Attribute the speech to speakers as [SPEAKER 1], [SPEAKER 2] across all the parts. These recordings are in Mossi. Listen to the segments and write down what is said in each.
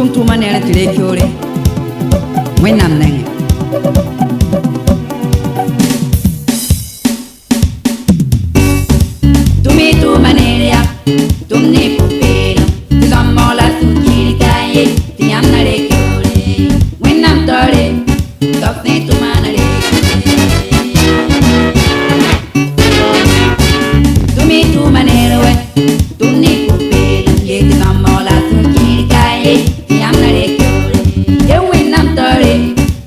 [SPEAKER 1] Tʋm tʋʋmã neerã tɩ reeg kyoore Wẽnnaam nengẽ. Tʋm-y tʋʋma neere ya tʋm ne pʋ-peelem tɩ zãmbg la sũ-kiir ka ye tɩ yãmb na reeg kyoore Wẽnnaam taoore tɩ b sẽ tʋma na reeg tʋm-y tʋʋma neere wɛ tʋm ne pʋ-peelem ye tɩ zãmbg la sũ-kiir ka ye tɩ yãmb na reeg kyoore ye Wẽnnaam taoore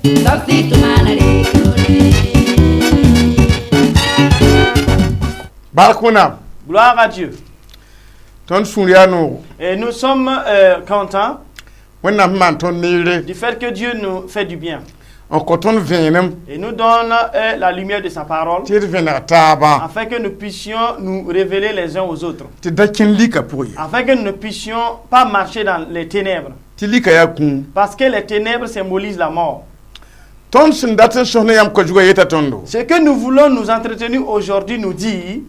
[SPEAKER 1] tɩ b sẽ tʋma na reeg kyoore.
[SPEAKER 2] Bark Wẽnnaam.
[SPEAKER 3] Gloire à Dieu.
[SPEAKER 2] Tõnd sũur yaa noogo.
[SPEAKER 3] Et nous sommes contents
[SPEAKER 2] Wẽnnaam sẽn maan tõnd neere
[SPEAKER 3] du fait que Dieu nous fait du bien
[SPEAKER 2] n kõ tõnd vẽenem
[SPEAKER 3] et nous donne la lumière de sa parole
[SPEAKER 2] tɩ d vẽneg taabã
[SPEAKER 3] afin que nous puissions nous révéler les uns aux autres,
[SPEAKER 2] tɩ da kẽn lika pʋgẽ ye
[SPEAKER 3] afin que nous ne puissions pas marcher dans les ténèbres,
[SPEAKER 2] tɩ lika yaa kũum.
[SPEAKER 3] Parce que les ténèbres symbolisent la mort.
[SPEAKER 2] Tõnd sẽn dat n sõs ne yãmb koa-zugã yeta tõndo
[SPEAKER 3] Ce que nous voulons nous entretenir aujourd'hui nous dit,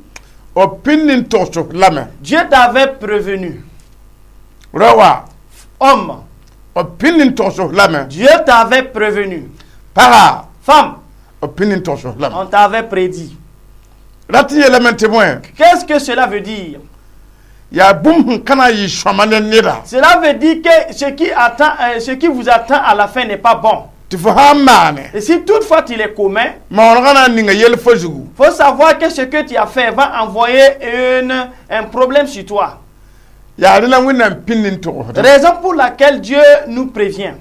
[SPEAKER 2] b pĩnd n togs lame.
[SPEAKER 3] Dieu t'avait prévenu,
[SPEAKER 2] Ra wa
[SPEAKER 3] homme,
[SPEAKER 2] b pĩnd n togs lame.
[SPEAKER 3] Dieu t'avait prévenu,
[SPEAKER 2] Paga
[SPEAKER 3] femme,
[SPEAKER 2] b pĩnd n togs lame.
[SPEAKER 3] On t'avait prédit.
[SPEAKER 2] Rat n yeelame tɩ bõe?
[SPEAKER 3] Qu'est-ce que cela veut dire?
[SPEAKER 2] Yaa bũmb sẽn ka na n yɩ sõama ne neda.
[SPEAKER 3] Cela veut dire que ce qui vous attend à la fin n'est pas bon.
[SPEAKER 2] Tɩ fo sã n maane
[SPEAKER 3] Et si toutefois tu les commets,
[SPEAKER 2] maoonegã na n ninga yell fo zugu.
[SPEAKER 3] Faut savoir que ce que tu as fait va envoyer un problème sur toi.
[SPEAKER 2] Yaa rẽ la Wẽnnaam pĩnd n togsda.
[SPEAKER 3] Raison pour laquelle Dieu nous prévient.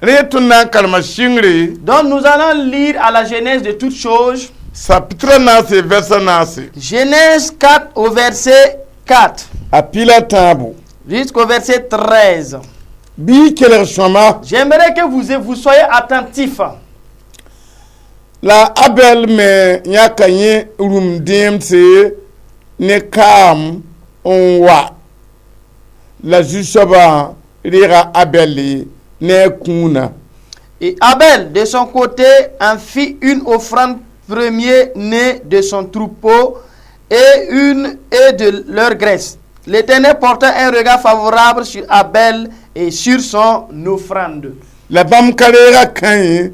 [SPEAKER 2] Rẽ tõnd na n kalema sɩngre.
[SPEAKER 3] Donc nous allons lire à la Genèse de toutes choses.
[SPEAKER 2] Chapitre naase verset naase.
[SPEAKER 3] Genèse 4 au verset 4
[SPEAKER 2] a pila tãabo
[SPEAKER 3] jusqu'au verset 13.
[SPEAKER 2] Bɩ y kelg sõama.
[SPEAKER 3] J'aimerais que vous, vous soyez attentifs.
[SPEAKER 2] La Abɛl me yãka yẽ rũm dẽemse ne kaam n wa la zu-soabã reega Abɛl ne a kũunã.
[SPEAKER 3] Et Abel, de son côté, en fit une offrande premier-né de son troupeau et une et de leur graisse. L'Éternel porta un regard favorable sur Abel et sur son offrande.
[SPEAKER 2] La bãmb ka reega Kãyẽ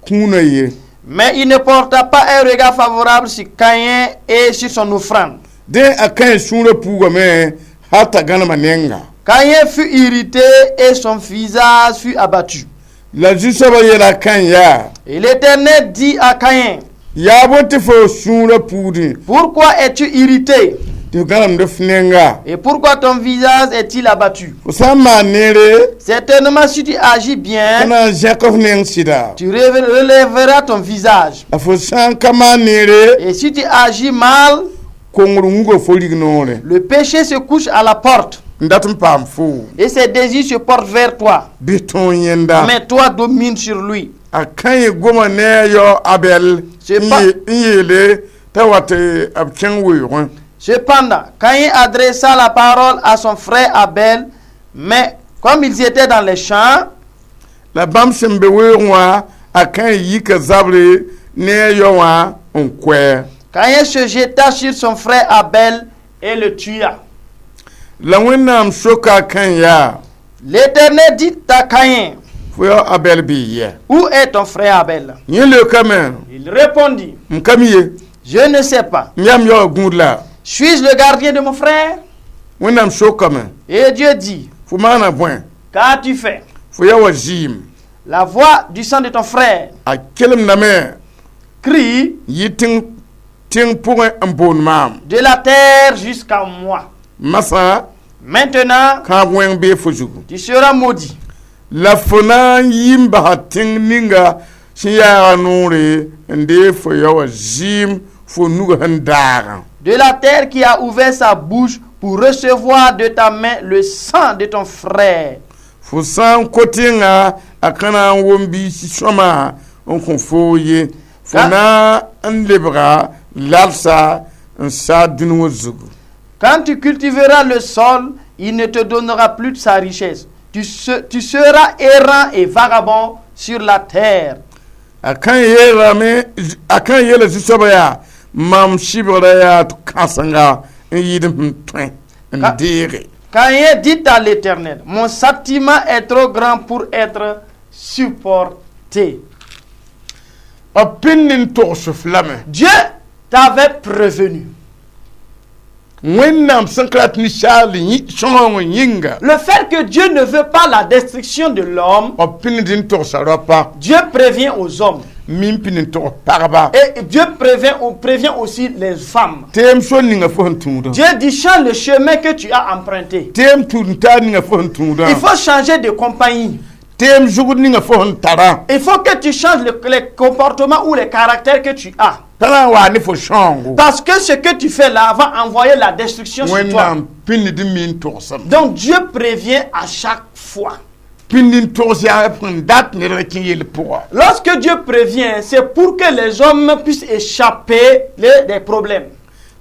[SPEAKER 2] kũunã ye.
[SPEAKER 3] Mais il ne porta pas un regard favorable sur Caïn et sur son offrande.
[SPEAKER 2] Dẽ a Kãyẽ sũurã puugame hal t'a gãnema nenga.
[SPEAKER 3] Caïn fut irrité et son visage fut abattu.
[SPEAKER 2] La zu-soabã yeela Kãyẽ yaa
[SPEAKER 3] Et l'Éternel dit à Caïn,
[SPEAKER 2] yaa bõe tɩ fo sũurã puudẽ
[SPEAKER 3] pourquoi es-tu irrité
[SPEAKER 2] tɩ f gãnemd f nenga?
[SPEAKER 3] Et pourquoi ton visage est-il abattu?
[SPEAKER 2] Fo sã n maan neere
[SPEAKER 3] Certainement, si tu agis bien,
[SPEAKER 2] ka na n zẽk f neng sɩda.
[SPEAKER 3] Tu relèveras ton visage.
[SPEAKER 2] La fo sã n ka maan neere
[SPEAKER 3] Et si tu agis mal,
[SPEAKER 2] kongr wunga fo rig noore.
[SPEAKER 3] Le péché se couche à la porte
[SPEAKER 2] n dat n paam foo.
[SPEAKER 3] Et ses désirs se portent vers toi.
[SPEAKER 2] Bɩ tõog yẽnda.
[SPEAKER 3] Mais toi domine sur lui.
[SPEAKER 2] A Kãyẽ goma ne a yao Abɛl
[SPEAKER 3] C'est
[SPEAKER 2] n
[SPEAKER 3] pas-
[SPEAKER 2] n yeele t'a wa tɩ b kẽng weoogẽ.
[SPEAKER 3] Cependant, Caïn adressa la parole à son frère Abel, mais comme ils étaient dans les champs,
[SPEAKER 2] La bãmb sẽn be weoogẽ wã a Kãyẽ yika zabre ne a yao wã n koɛɛ.
[SPEAKER 3] Caïn se jeta sur son frère Abel et le tua.
[SPEAKER 2] La Wẽnnaam soka a Kãyẽ yaa
[SPEAKER 3] L'Éternel dit à Caïn,
[SPEAKER 2] fo yao Abɛl bɩ yɛ.
[SPEAKER 3] Où est ton frère Abel?
[SPEAKER 2] Yẽ leokame
[SPEAKER 3] Il répondit,
[SPEAKER 2] m ka mi ye.
[SPEAKER 3] Je ne sais pas.
[SPEAKER 2] M yaa m yaoã gũud la.
[SPEAKER 3] Suis-je le gardien de mon frère?
[SPEAKER 2] Wẽnnaam sokame
[SPEAKER 3] Et Dieu dit,
[SPEAKER 2] fo maana bõe?
[SPEAKER 3] Qu'as-tu fait?
[SPEAKER 2] Fo yaa wa zɩɩm.
[SPEAKER 3] La voix du sang de ton frère
[SPEAKER 2] a kelemdame
[SPEAKER 3] crie
[SPEAKER 2] yɩ tẽng tẽng pʋgẽ n boond maam.
[SPEAKER 3] De la terre jusqu'à moi.
[SPEAKER 2] Masã
[SPEAKER 3] Maintenant,
[SPEAKER 2] kãab wẽng bee fo zugu.
[SPEAKER 3] Tu seras maudit.
[SPEAKER 2] La fo na n yi n basa tẽng ninga sẽn yaaga noore n deeg fo yao wã zɩɩm fo nugã sẽn daagã.
[SPEAKER 3] De la terre qui a ouvert sa bouche pour recevoir de ta main le sang de ton frère.
[SPEAKER 2] Fo sã n ko tẽnga a ka na n wom biisi sõma n kõ foo ye fo
[SPEAKER 3] Ka-
[SPEAKER 2] na n lebga lalsa n saa dũni wã zugu.
[SPEAKER 3] Quand tu cultiveras le sol, il ne te donnera plus de sa richesse. Tu seras errant et vagabond sur la terre.
[SPEAKER 2] A kãn yeelame a kãn yeela zu-soabã yaa mam sɩbgrã yaa kãsenga n yɩɩd sẽn tõe n
[SPEAKER 3] Ka-
[SPEAKER 2] deege.
[SPEAKER 3] Caïn dit à l'Éternel, mon châtiment est trop grand pour être supporté.
[SPEAKER 2] B pĩnd n togs-f lame.
[SPEAKER 3] Dieu t'avait prévenu.
[SPEAKER 2] Wẽnnaam sẽn ka rat ninsaal sõng yĩnga,
[SPEAKER 3] Le fait que Dieu ne veut pas la destruction de l'homme,
[SPEAKER 2] b pĩnd n togsa raopa,
[SPEAKER 3] Dieu prévient aux hommes.
[SPEAKER 2] Min pĩnd n togs pagba.
[SPEAKER 3] Et Dieu prévient, ou prévient aussi les femmes.
[SPEAKER 2] Teem so ninga fo sẽn tũudã.
[SPEAKER 3] Dieu dit, change le chemin que tu as emprunté.
[SPEAKER 2] Teem tũud-n-taar ninga fo sẽn tũudã.
[SPEAKER 3] Il faut changer de compagnie.
[SPEAKER 2] Teem zugd ninga fo sẽn tara.
[SPEAKER 3] Il faut que tu changes les comportements ou les caractères que tu as.
[SPEAKER 2] T'a na n waa ne fo sãoongo.
[SPEAKER 3] Parce que ce que tu fais là va envoyer la destruction sur toi.
[SPEAKER 2] Wẽnnaam pĩnd n mi n togsem.
[SPEAKER 3] Donc Dieu prévient à chaque fois.
[SPEAKER 2] Pĩnd n togs yaa sẽn dat ned ra kẽ yell pʋga.
[SPEAKER 3] Lorsque Dieu prévient, c'est pour que les hommes puissent échapper des problèmes.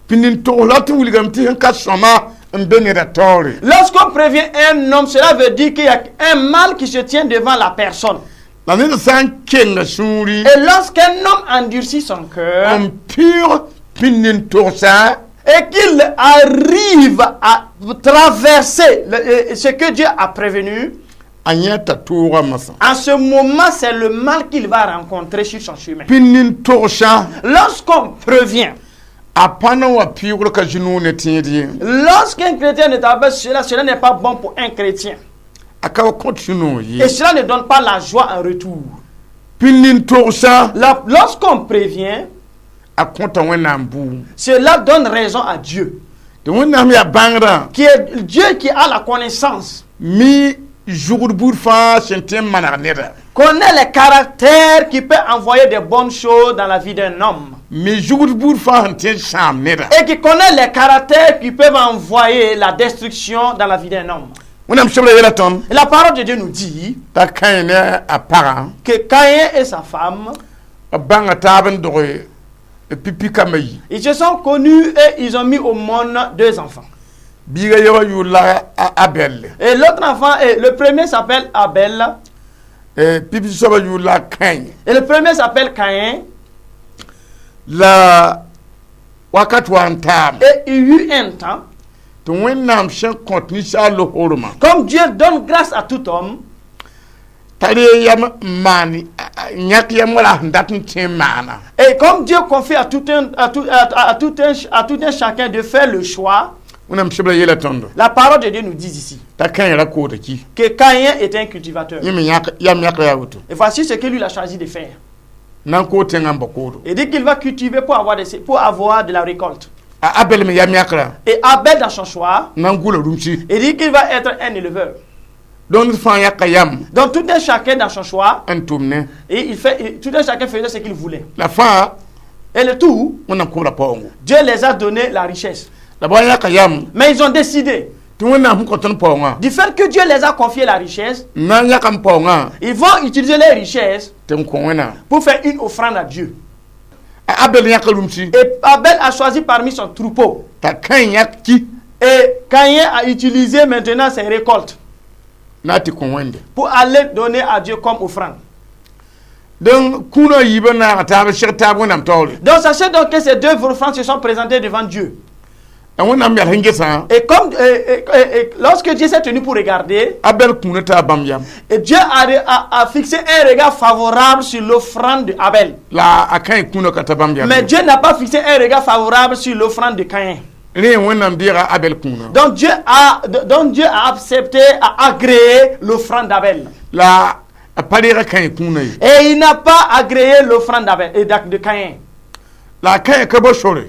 [SPEAKER 2] Pĩnd n togs la tɩ wilgame tɩ sẽn ka sõma n be neda taoore.
[SPEAKER 3] Lorsqu'on prévient un homme, cela veut dire qu'il y a un mal qui se tient devant la personne.
[SPEAKER 2] La ned sã n kenga sũuri,
[SPEAKER 3] Et lorsqu'un homme endurcit son cœur
[SPEAKER 2] n pʋʋg pĩnd n togsa,
[SPEAKER 3] et qu'il arrive à traverser ce que Dieu a prévenu,
[SPEAKER 2] a yẽta tʋʋga masã.
[SPEAKER 3] En ce moment, c'est le mal qu'il va rencontrer sur son chemin.
[SPEAKER 2] Pĩnd n togsã,
[SPEAKER 3] Lorsqu'on prévient,
[SPEAKER 2] a pa na n wa pɩʋʋgr ka zĩ-noog ne tẽed ye.
[SPEAKER 3] Lorsqu'un chrétien ne traverse cela, cela n'est pas bon pour un chrétien.
[SPEAKER 2] A ka wa kõt sũ-noog ye.
[SPEAKER 3] Et cela ne donne pas la joie en retour.
[SPEAKER 2] Pĩnd n togsã,
[SPEAKER 3] Lorsqu'on prévient,
[SPEAKER 2] a kõta Wẽnnaam buum.
[SPEAKER 3] Cela donne raison à Dieu.
[SPEAKER 2] Tɩ Wẽnnaam yaa bãngrã,
[SPEAKER 3] Qui est Dieu qui a la connaissance,
[SPEAKER 2] mi zugd buud fãa sẽn tõe n maneg neda,
[SPEAKER 3] connaît les caractères qui peuvent envoyer des bonnes choses dans la vie d'un homme.
[SPEAKER 2] Mi zugd buud fãa sẽn tõe n sãam neda.
[SPEAKER 3] Et qui connaît les caractères qui peuvent envoyer la destruction dans la vie d'un homme.
[SPEAKER 2] Wẽnnaam sebra yeela tõnd
[SPEAKER 3] Et la parole de Dieu nous dit
[SPEAKER 2] t'a Kãe ne a pagã,
[SPEAKER 3] que Caïn et sa femme,
[SPEAKER 2] b bãnga taab n dog pipi kambã yi.
[SPEAKER 3] Ils se sont connus et ils ont mis au monde deux enfants.
[SPEAKER 2] Biiga yɛbã yʋʋr la a Abɛlle.
[SPEAKER 3] Et l'autre enfant, et le premier s'appelle Abel,
[SPEAKER 2] Pipi soabã yʋʋr la Kãe.
[SPEAKER 3] Et le premier s'appelle Caïn.
[SPEAKER 2] La wakat wa n taam,
[SPEAKER 3] Et il y eut un temps,
[SPEAKER 2] tɩ Wẽnnaam sẽn kõt ninsaal losormã,
[SPEAKER 3] comme Dieu donne grâce à tout homme,
[SPEAKER 2] t'a ree yam n maan yãk yam wala sẽn dat n tẽ n maana.
[SPEAKER 3] Et comme Dieu confie à tout un, à tout, à, à tout un, à tout un chacun de faire le choix,
[SPEAKER 2] Wẽnnaam sebra yeela tõndo
[SPEAKER 3] la parole de Dieu nous dit ici
[SPEAKER 2] t'a Kãe ra kooda ki.
[SPEAKER 3] Que Caïn était un cultivateur.
[SPEAKER 2] Yẽ me yãk yam yãk yaa woto.
[SPEAKER 3] Et voici ce que lui il a choisi de faire.
[SPEAKER 2] Na n kood tẽngã n bao koodo.
[SPEAKER 3] Il dit qu'il va cultiver pour avoir de la récolte.
[SPEAKER 2] A Abɛl me yam yãkrã,
[SPEAKER 3] Et Abel, dans son choix,
[SPEAKER 2] na n gʋla rũmsi.
[SPEAKER 3] Il dit qu'il va être un éleveur.
[SPEAKER 2] Donc ned fãa yãka yam
[SPEAKER 3] Donc tout un chacun dans son choix,
[SPEAKER 2] n tʋm ne.
[SPEAKER 3] Et tout un chacun faisait ce qu'il voulait.
[SPEAKER 2] La fãa,
[SPEAKER 3] Et le tout,
[SPEAKER 2] Wẽnnaam kõ la paoongo.
[SPEAKER 3] Dieu les a donné la richesse.
[SPEAKER 2] La ba yãka yam
[SPEAKER 3] Mais ils ont décidé,
[SPEAKER 2] tɩ Wẽnnaam sẽn kõ tõnd paoongã,
[SPEAKER 3] du fait que Dieu les a confié la richesse,
[SPEAKER 2] n na n yãka m paoongã
[SPEAKER 3] ils vont utiliser les richesses
[SPEAKER 2] tɩ n kõ Wẽnnaam.
[SPEAKER 3] Pour faire une offrande à Dieu.
[SPEAKER 2] A Abɛl yãka rũmsi,
[SPEAKER 3] Et Abel a choisi parmi son troupeau.
[SPEAKER 2] T'a Kãe yãk ki
[SPEAKER 3] Et Caïn a utilisé maintenant ses récoltes
[SPEAKER 2] na tɩ kõ Wẽnde.
[SPEAKER 3] Pour aller donner à Dieu comme offrande.
[SPEAKER 2] Donc kũunã yiibã naaga taab n seg taab Wẽnnaam taoore.
[SPEAKER 3] Donc sachez donc que ces deux offrandes se sont présentées devant Dieu.
[SPEAKER 2] La Wẽnnaam yal sẽn gesã,
[SPEAKER 3] Et comme et lorsque Dieu s'est tenu pour regarder,
[SPEAKER 2] Abɛl kũunã taa bãmb yam.
[SPEAKER 3] Et Dieu a fixé un regard favorable sur l'offrande de Abel.
[SPEAKER 2] La a Kãe kũunã ka ta bãmb yam.
[SPEAKER 3] Mais Dieu n'a pas fixé un regard favorable sur l'offrande de Caïn.
[SPEAKER 2] Rẽ Wẽnnaam deega Abɛl kũunã.
[SPEAKER 3] Donc Dieu a accepté, a agréé l'offrande d'Abel.
[SPEAKER 2] La a pa reega Kãe kũunã ye.
[SPEAKER 3] Et il n'a pas agréé l'offrande d'Abel et de Caïn.
[SPEAKER 2] La a Kãe ka bao sore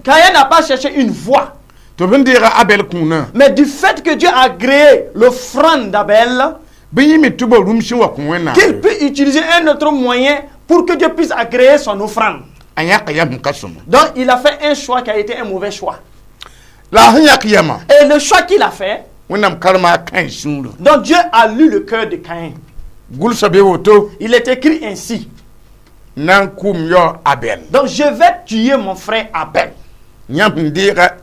[SPEAKER 3] Caïn n'a pas cherché une voie.
[SPEAKER 2] Tɩ b sẽn deega Abɛl kũunã,
[SPEAKER 3] Mais du fait que Dieu a agréé l'offrande d'Abel,
[SPEAKER 2] bɩ yẽ me tɩ bao rũmsẽ wa kõ Wẽnnaam,
[SPEAKER 3] qu'il peut utiliser un autre moyen pour que Dieu puisse agréer son offrande.
[SPEAKER 2] A yãka yam sẽn ka sõma.
[SPEAKER 3] Donc il a fait un choix qui a été un mauvais choix.
[SPEAKER 2] La a sẽn yãk yamã,
[SPEAKER 3] Et le choix qu'il a fait,
[SPEAKER 2] Wẽnnaam karema a Kãe sũurã.
[SPEAKER 3] Donc Dieu a lu le cœur de Caïn.
[SPEAKER 2] Gʋlsa be woto:
[SPEAKER 3] Il est écrit ainsi.
[SPEAKER 2] Na n kʋʋm yao Abɛl.
[SPEAKER 3] Donc je vais tuer mon frère Abel.
[SPEAKER 2] Yãmb sẽn deega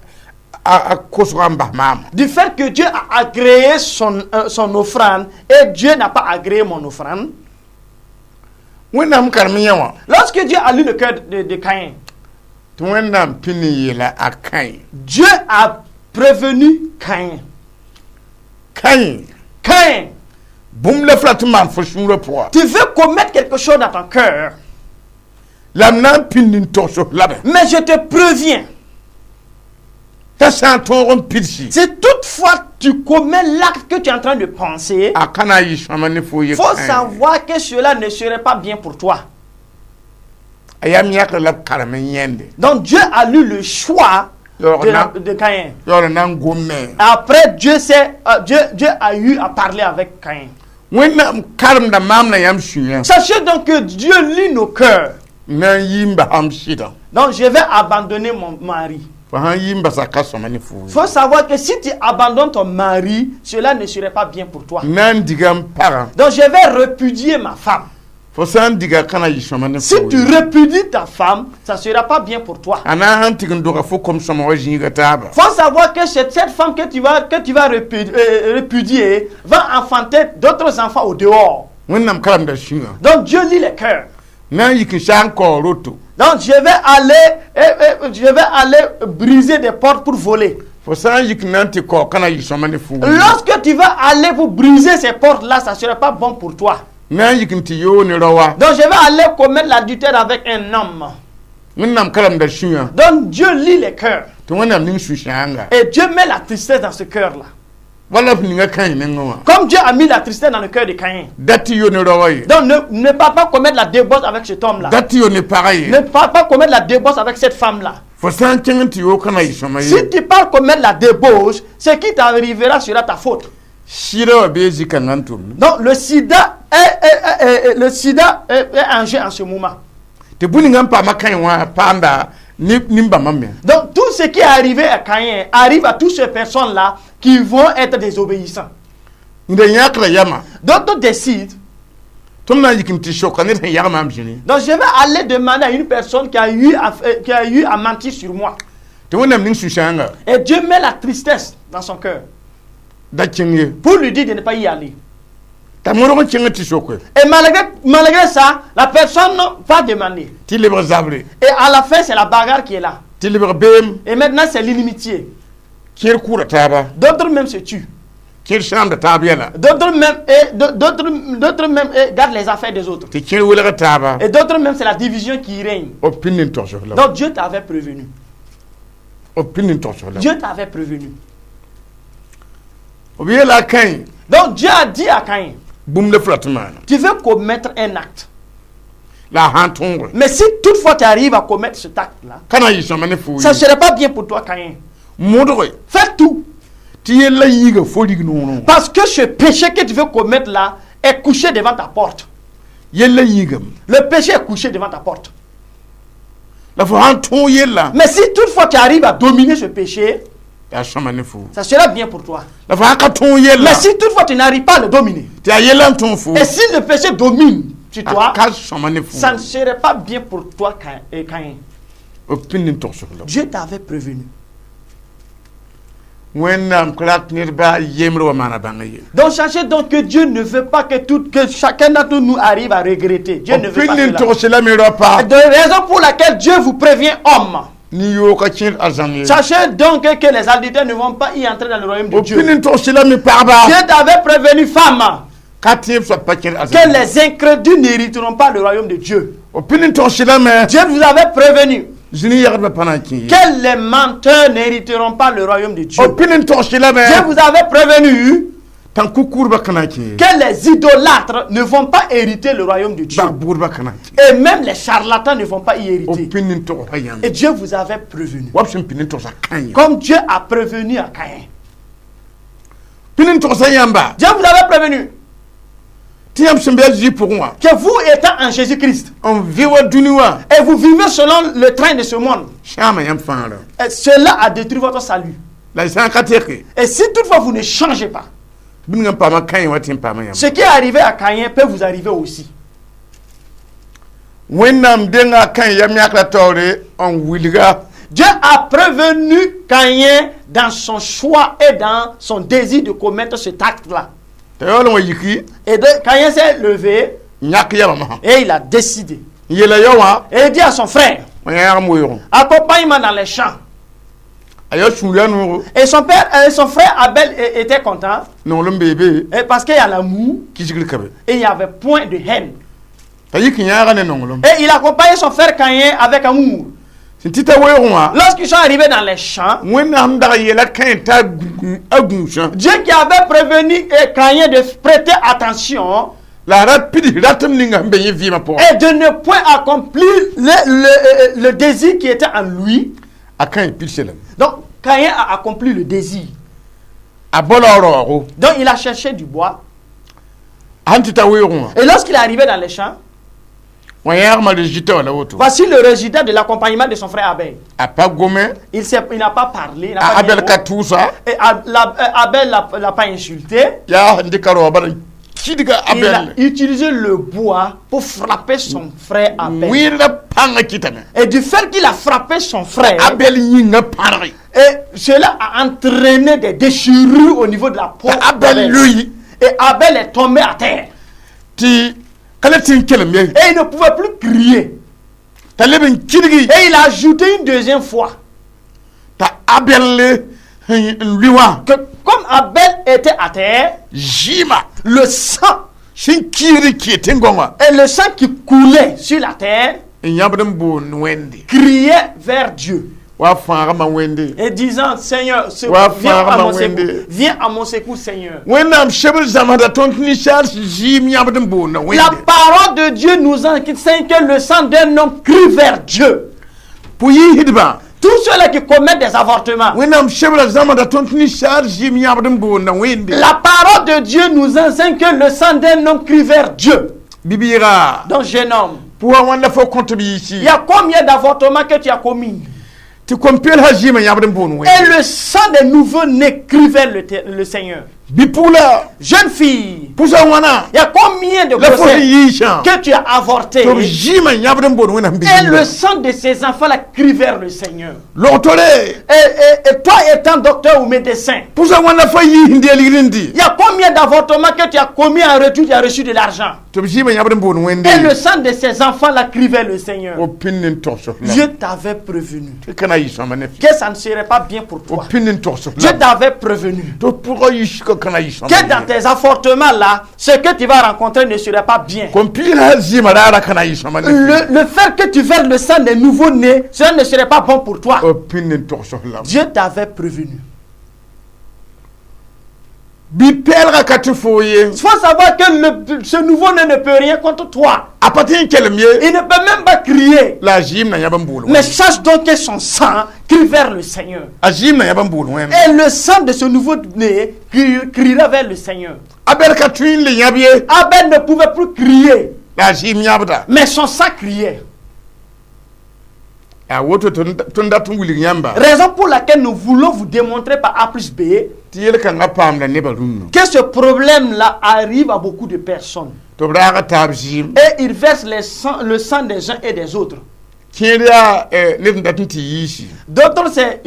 [SPEAKER 2] a kosgã n bas maama.
[SPEAKER 3] Du fait que Dieu a agréé son offrande et Dieu n'a pas agréé mon offrande.
[SPEAKER 2] Wẽnnaam karem yẽ wã,
[SPEAKER 3] Lorsque Dieu a lu le cœur de Caïn,
[SPEAKER 2] tɩ Wẽnnaam pĩnd n yeela a Kãe:
[SPEAKER 3] Dieu a prévenu Caïn.
[SPEAKER 2] Kain,
[SPEAKER 3] Caïn,
[SPEAKER 2] bũmb la f rat n maan fo sũurã pʋga,
[SPEAKER 3] tu veux commettre quelque chose dans ton cœur,
[SPEAKER 2] la m na n pĩnd n togs f lame,
[SPEAKER 3] mais je te préviens,
[SPEAKER 2] t'a sã n tõog n pidsi,
[SPEAKER 3] si toutefois tu commets l'acte que tu es en train de penser,
[SPEAKER 2] a ka na n yɩ sõama ne fo ye.
[SPEAKER 3] Faut
[SPEAKER 2] Kain.
[SPEAKER 3] Savoir que cela ne serait pas bien pour toi.
[SPEAKER 2] A yaa m yãkr la b karem n yẽnde.
[SPEAKER 3] Donc Dieu a eu le choix
[SPEAKER 2] Yaoog
[SPEAKER 3] de Caïn.
[SPEAKER 2] Yaool na n gome.
[SPEAKER 3] Après, Dieu a eu à parler avec Caïn.
[SPEAKER 2] Wẽnnaam karemda maam na yãmb sũyã.
[SPEAKER 3] Sachez donc que Dieu lit nos cœurs.
[SPEAKER 2] Na n yi n basam sɩdã.
[SPEAKER 3] Donc je vais abandonner mon mari.
[SPEAKER 2] Fo sãn yi n basa ka sõma ne fo.
[SPEAKER 3] Il faut savoir que si tu abandonnes ton mari, cela ne serait pas bien pour toi.
[SPEAKER 2] Na n diga m pagã.
[SPEAKER 3] Donc je vais répudier ma femme.
[SPEAKER 2] Fo sã n diga ka na yɩ sõma ne
[SPEAKER 3] Si
[SPEAKER 2] fo.
[SPEAKER 3] Tu répudies ta femme, ça ne sera pas bien pour toi.
[SPEAKER 2] A na n sãn tɩg n doga fo kom-sõmgã zĩiga taaba.
[SPEAKER 3] Il faut savoir que cette femme que tu vas répudier va enfanter d'autres enfants au dehors.
[SPEAKER 2] Wẽnnaam karemda sũyã.
[SPEAKER 3] Donc Dieu lit les cœurs.
[SPEAKER 2] Na n yik n saag n kaoor roto.
[SPEAKER 3] Donc je vais aller briser des portes pour voler.
[SPEAKER 2] Fo sã n yik n na n tɩ kao ka na yɩ sõma ne fo.
[SPEAKER 3] Lorsque tu vas aller pour briser ces portes-là, ça ne sera pas bon pour toi.
[SPEAKER 2] Na n yik n tɩ yoog ne rao wa.
[SPEAKER 3] Donc je vais aller commettre l'adultère avec un homme.
[SPEAKER 2] Wẽnnaam karemda sũyã.
[SPEAKER 3] Donc Dieu lit les cœurs.
[SPEAKER 2] Tɩ Wẽnnaam ning sũ-sãanga.
[SPEAKER 3] Et Dieu met la tristesse dans ce cœur-là.
[SPEAKER 2] Wala f ninga Kãin nengẽ wã.
[SPEAKER 3] Comme Dieu a mis la tristesse dans le cœur de Caïn.
[SPEAKER 2] Da tɩ yo ne rao wã ye.
[SPEAKER 3] Donc ne pas commettre la débauche avec cet homme-là.
[SPEAKER 2] Da tɩ yo ne pagã ye.
[SPEAKER 3] Ne pas commettre la débauche avec cette femme-là.
[SPEAKER 2] Fo sã n kẽng n tɩ yoog ka na yɩ sõma ye.
[SPEAKER 3] Si tu pars commettre la débauche, ce qui t'arrivera sera ta faute.
[SPEAKER 2] Sɩdã wã bee zĩ-kãngã n tʋmd.
[SPEAKER 3] Donc le sida est en jeu en ce moment.
[SPEAKER 2] Tɩ bũ-ningã n paama Kãin wã paamda nin-bãmbã me.
[SPEAKER 3] Donc tout ce qui est arrivé à Caïn arrive à toutes ces personnes-là qui vont être désobéissants.
[SPEAKER 2] Nda yãkra yama.
[SPEAKER 3] D'autres décident.
[SPEAKER 2] Tõnd na n yik n tɩ soka ned sẽn yag maam zĩni.
[SPEAKER 3] Donc je vais aller demander à une personne qui a eu à mentir sur moi.
[SPEAKER 2] Tɩ Wẽnnaam ning sũ-sãanga.
[SPEAKER 3] Et Dieu met la tristesse dans son cœur
[SPEAKER 2] Da kẽng ye.
[SPEAKER 3] Pour lui dire de ne pas y aller.
[SPEAKER 2] T'a modg n kẽng tɩ soke.
[SPEAKER 3] Et malgré ça, la personne va demander.
[SPEAKER 2] Tɩ lebg zabre.
[SPEAKER 3] Et à la fin, c'est la bagarre qui est là.
[SPEAKER 2] Tɩ lebg beem.
[SPEAKER 3] Et maintenant, c'est l'inimitié.
[SPEAKER 2] Kẽer kʋʋda taaba.
[SPEAKER 3] D'autres même se tuent.
[SPEAKER 2] Kẽer sãamda taab yɛla.
[SPEAKER 3] D'autres même et gardent les affaires des autres.
[SPEAKER 2] Tɩ kẽer welg taaba.
[SPEAKER 3] Et d'autres même, c'est la division qui règne.
[SPEAKER 2] B pĩnd n togs f la.
[SPEAKER 3] Donc Dieu t'avait prévenu.
[SPEAKER 2] B pĩnd n togs f la.
[SPEAKER 3] Dieu t'avait prévenu.
[SPEAKER 2] B yeela Kãin.
[SPEAKER 3] Donc Dieu a dit à Caïn,
[SPEAKER 2] bũmb la f rat n maana.
[SPEAKER 3] Tu veux commettre un acte.
[SPEAKER 2] La a sã n tõoge.
[SPEAKER 3] Mais si toutefois tu arrives à commettre cet acte-là,
[SPEAKER 2] ka na n yɩ sõma ne fo.
[SPEAKER 3] Ça ne serait pas bien pour toi, Caïn.
[SPEAKER 2] Modge.
[SPEAKER 3] Fais tout.
[SPEAKER 2] Tɩ yella yiiga fo rig noorẽ.
[SPEAKER 3] Parce que ce péché que tu veux commettre là est couché devant ta porte.
[SPEAKER 2] Yella yiigame.
[SPEAKER 3] Le péché est couché devant ta porte.
[SPEAKER 2] La fo sã n tõog yella.
[SPEAKER 3] Mais si toutefois tu arrives à dominer ce péché,
[SPEAKER 2] yaa sõma ne fo.
[SPEAKER 3] Ça sera bien pour toi.
[SPEAKER 2] La fo sã n ka tõog yella.
[SPEAKER 3] Mais si toutefois tu n'arrives pas à le dominer,
[SPEAKER 2] tɩ yaa yella n tõog fo.
[SPEAKER 3] Et si le péché domine sur toi,
[SPEAKER 2] a ka sõma ne fo.
[SPEAKER 3] Ça ne serait pas bien pour toi, Caïn. Caïn.
[SPEAKER 2] B pĩnd n togs f la.
[SPEAKER 3] Dieu t'avait prévenu.
[SPEAKER 2] Wẽnnaam ka rat ned baa yembre wa maana bãnga ye.
[SPEAKER 3] Donc sachez donc que Dieu ne veut pas que chacun d'entre nous arrive à regretter. Dieu ne
[SPEAKER 2] B
[SPEAKER 3] veut pas
[SPEAKER 2] pĩnd n
[SPEAKER 3] cela.
[SPEAKER 2] togs la me raopa.
[SPEAKER 3] De raison pour laquelle Dieu vous prévient, homme.
[SPEAKER 2] Nin-yoog ka kẽer arzãn ye.
[SPEAKER 3] Sachez donc que les adultères ne vont pas y entrer dans le royaume de
[SPEAKER 2] B
[SPEAKER 3] Dieu.
[SPEAKER 2] pĩnd n togs la me pagba.
[SPEAKER 3] Dieu t'avait prévenu, femme,
[SPEAKER 2] Ka tẽeb soab pa kẽer arzãn
[SPEAKER 3] que
[SPEAKER 2] ye.
[SPEAKER 3] Les incrédules n'hériteront pas le royaume de Dieu.
[SPEAKER 2] B pĩnd n togs la me
[SPEAKER 3] Dieu vous avait prévenu
[SPEAKER 2] zĩni yagdbã pa na n kẽ ye.
[SPEAKER 3] Que les menteurs n'hériteront pas le royaume de Dieu.
[SPEAKER 2] B pĩnd n togs la
[SPEAKER 3] Dieu
[SPEAKER 2] me
[SPEAKER 3] vous avait prévenu
[SPEAKER 2] tãn-ku-kʋʋdbã ka na n kẽ ye.
[SPEAKER 3] Que les idolâtres ne vont pas hériter le royaume de Dieu.
[SPEAKER 2] Bag-bʋʋdbã ka na n kẽ.
[SPEAKER 3] Et même les charlatans ne vont pas y
[SPEAKER 2] B
[SPEAKER 3] hériter.
[SPEAKER 2] pĩnd n togsa yãmb.
[SPEAKER 3] Et Dieu vous avait prévenu.
[SPEAKER 2] Wa b sẽn pĩnd n togsa Kãin.
[SPEAKER 3] Comme Dieu a prévenu à Caïn.
[SPEAKER 2] Pĩnd n togsa yãmba.
[SPEAKER 3] Dieu vous avait prévenu
[SPEAKER 2] Tɩ yãmb sẽn be a Zeezi pʋgẽ wã.
[SPEAKER 3] Que vous étant en Jésus-Christ
[SPEAKER 2] N vɩ wa dũni wã.
[SPEAKER 3] Et vous vivez selon le train de ce monde,
[SPEAKER 2] Sãama yãmb fãagrã.
[SPEAKER 3] Et cela a détruit votre salut.
[SPEAKER 2] La y sã n ka tɛke.
[SPEAKER 3] Et si toutefois vous ne changez pas,
[SPEAKER 2] Bũmb n paama Kãin wã tɩ n paama yãmb.
[SPEAKER 3] Ce qui est arrivé à Caïn peut vous arriver aussi.
[SPEAKER 2] Wẽnnaam denga Kãin yam yãkra taoore n wilga.
[SPEAKER 3] Dieu a prévenu Caïn dans son choix et dans son désir de commettre cet acte-là.
[SPEAKER 2] T'a yaool n wa yiki.
[SPEAKER 3] Et donc, Caïn s'est levé
[SPEAKER 2] N yãk yabame
[SPEAKER 3] et il a décidé.
[SPEAKER 2] N yeela yao wã.
[SPEAKER 3] Et il dit à son frère,
[SPEAKER 2] N yãgem weoogẽ.
[SPEAKER 3] accompagne-moi dans les champs.
[SPEAKER 2] A yaa sũur yaa noogo.
[SPEAKER 3] Et son père, son frère Abel était content
[SPEAKER 2] Nonglem bee be.
[SPEAKER 3] Et parce qu'il y a l'amour
[SPEAKER 2] Kisgr ka be.
[SPEAKER 3] Et il n'y avait point de haine.
[SPEAKER 2] T'a yik n yãaga ne nonglem.
[SPEAKER 3] Et il accompagnait son frère Caïn avec amour.
[SPEAKER 2] Sẽn tɩ ta weoogẽ wã.
[SPEAKER 3] Lorsqu'ils sont arrivés dans les champs,
[SPEAKER 2] Wẽnnaam dag yeela Kãen t'a a gũusã.
[SPEAKER 3] Dieu qui avait prévenu Caïn de prêter attention
[SPEAKER 2] La a ra pids ratem ninga sẽn be yẽ vɩɩmã pʋgã.
[SPEAKER 3] Et de ne point accomplir le désir qui était en lui.
[SPEAKER 2] A Kãen pidsã lame.
[SPEAKER 3] Donc Caïn a accompli le désir.
[SPEAKER 2] A bao la raoogo.
[SPEAKER 3] Donc il a cherché du bois.
[SPEAKER 2] Sẽn tɩ ta weoogẽ wã.
[SPEAKER 3] Et lorsqu'il est arrivé dans les champs,
[SPEAKER 2] Wã yãagmã résultat wala woto.
[SPEAKER 3] Voici le résultat de l'accompagnement de son frère Abel.
[SPEAKER 2] A pa gome.
[SPEAKER 3] Il n'a pas parlé. Il n'a
[SPEAKER 2] A
[SPEAKER 3] pas dit
[SPEAKER 2] Abel
[SPEAKER 3] un mot.
[SPEAKER 2] Ka tʋʋsa.
[SPEAKER 3] Et Abel l'a pas insulté.
[SPEAKER 2] Yaa sẽn dɩka raoog bala n kidga
[SPEAKER 3] Il a
[SPEAKER 2] Abel.
[SPEAKER 3] Utilisé le bois pour frapper son frère Abel.
[SPEAKER 2] Wẽedrã pãngã kɩtame.
[SPEAKER 3] Et du fait qu'il a frappé son frère,
[SPEAKER 2] Abel yĩngã pãrge.
[SPEAKER 3] Et cela a entraîné des déchirures au niveau de la peau
[SPEAKER 2] T'a Abel
[SPEAKER 3] d'Abel.
[SPEAKER 2] lui.
[SPEAKER 3] Et Abel est tombé à terre.
[SPEAKER 2] Tɩ ka le tɩ n kelem ye.
[SPEAKER 3] Et il ne pouvait plus crier.
[SPEAKER 2] T'a leb n kidgi.
[SPEAKER 3] Et il a ajouté une deuxième fois
[SPEAKER 2] T'a Abel n lʋɩ wã.
[SPEAKER 3] Que comme Abel était à terre,
[SPEAKER 2] Zɩɩmã
[SPEAKER 3] le sang,
[SPEAKER 2] sẽn kiir n kɩ tẽn-gõngã
[SPEAKER 3] et le sang qui coulait sur la terre,
[SPEAKER 2] n yãbd n boond Wẽnde.
[SPEAKER 3] Criait vers Dieu.
[SPEAKER 2] Wa fãagmã Wẽnde.
[SPEAKER 3] Et disant, Seigneur,
[SPEAKER 2] Ouais,
[SPEAKER 3] viens à
[SPEAKER 2] frère,
[SPEAKER 3] mon
[SPEAKER 2] Wendy.
[SPEAKER 3] secours, viens à mon secours, Seigneur.
[SPEAKER 2] Wẽnnaam sebr zãmsda tõnd tɩ ninsaal zɩɩm yãbd n boonda
[SPEAKER 3] La
[SPEAKER 2] Wẽnde.
[SPEAKER 3] Parole de Dieu nous enseigne que le sang d'un homme crie vers Dieu.
[SPEAKER 2] Pʋ-yiisdbã.
[SPEAKER 3] Tous ceux-là qui commettent des avortements,
[SPEAKER 2] Wẽnnaam sebrã zãmsda tõnd tɩ ninsaal zɩɩm yãbd n boonda Wẽnde.
[SPEAKER 3] La parole de Dieu nous enseigne que le sang d'un homme crie vers Dieu.
[SPEAKER 2] Bi-bɩɩga.
[SPEAKER 3] Donc, jeune homme,
[SPEAKER 2] Pʋga wãnda fo kõt b yiisi.
[SPEAKER 3] Il y a combien d'avortements que tu as commis?
[SPEAKER 2] Tɩ kom-peelsã zɩɩmã yãbd n boond
[SPEAKER 3] Et
[SPEAKER 2] Wẽnde.
[SPEAKER 3] Le sang des nouveaux-nés crie vers le Seigneur.
[SPEAKER 2] Bi-pugla.
[SPEAKER 3] Jeune fille,
[SPEAKER 2] Pʋsa wãna.
[SPEAKER 3] il y a combien de
[SPEAKER 2] La fo sẽn
[SPEAKER 3] grossesses
[SPEAKER 2] yiisã.
[SPEAKER 3] Que tu as avorté?
[SPEAKER 2] Tɩ b zɩɩmã yãbd n boond Wẽnnaam
[SPEAKER 3] Et le
[SPEAKER 2] bi.
[SPEAKER 3] Sang de ces enfants-là crie vers le Seigneur.
[SPEAKER 2] Logtore.
[SPEAKER 3] Et toi étant docteur ou médecin,
[SPEAKER 2] Pʋsa wãnda fo yiis n deel ligd n dɩ.
[SPEAKER 3] Il y a combien d'avortements que tu as commis en retour, tu as reçu de l'argent?
[SPEAKER 2] Tɩ b zɩɩmã yãbd n boond Wẽnde.
[SPEAKER 3] Et le sang de ces enfants-là crie vers le Seigneur.
[SPEAKER 2] O pĩnd n togs f
[SPEAKER 3] Dieu t'avait prévenu
[SPEAKER 2] tɩ ka na yɩ sõma ne
[SPEAKER 3] que ça ne serait pas bien pour
[SPEAKER 2] o
[SPEAKER 3] toi.
[SPEAKER 2] Pĩnd n togs f
[SPEAKER 3] Dieu t'avait prévenu
[SPEAKER 2] tɩ pʋgã yiisgã ka na yɩ sõma
[SPEAKER 3] que dans tes avortements-là, ce que tu vas rencontrer ne serait pas bien.
[SPEAKER 2] Kom-piisã zɩɩmã raara ka na yɩ sõma ne
[SPEAKER 3] Le fait que tu verses le sang des nouveaux-nés, cela ne serait pas bon pour toi.
[SPEAKER 2] O pĩnd n togs f lame.
[SPEAKER 3] Dieu t'avait prévenu.
[SPEAKER 2] Bi-pɛɛlgã ka tɩ foo ye.
[SPEAKER 3] Il faut savoir que ce nouveau-né ne peut rien contre toi.
[SPEAKER 2] A pa tɩ n kelem ye.
[SPEAKER 3] Il ne peut même pas crier.
[SPEAKER 2] La a zɩɩm na yãb n bool
[SPEAKER 3] Mais sache donc que son sang crie vers le Seigneur.
[SPEAKER 2] A zɩɩm na yãb n bool Wẽnde.
[SPEAKER 3] Et le sang de ce nouveau-né criera vers le Seigneur.
[SPEAKER 2] Abɛl ka tõe n le yãb ye.
[SPEAKER 3] Abel ne pouvait plus crier,
[SPEAKER 2] La a zɩɩm yãbda.
[SPEAKER 3] Mais son sang criait.
[SPEAKER 2] A woto tõnd dat n wilg yãmba.
[SPEAKER 3] Raison pour laquelle nous voulons vous démontrer par A plus B
[SPEAKER 2] Tɩ yel-kãngã paamda nebã rũnnã.
[SPEAKER 3] Que ce problème-là arrive à beaucoup de personnes.
[SPEAKER 2] Tɩ b raaga taab zɩɩm.
[SPEAKER 3] Et ils versent le sang des uns et des autres.
[SPEAKER 2] Kẽer yaa ned n dat n tɩ yiisi.
[SPEAKER 3] D'autres, c'est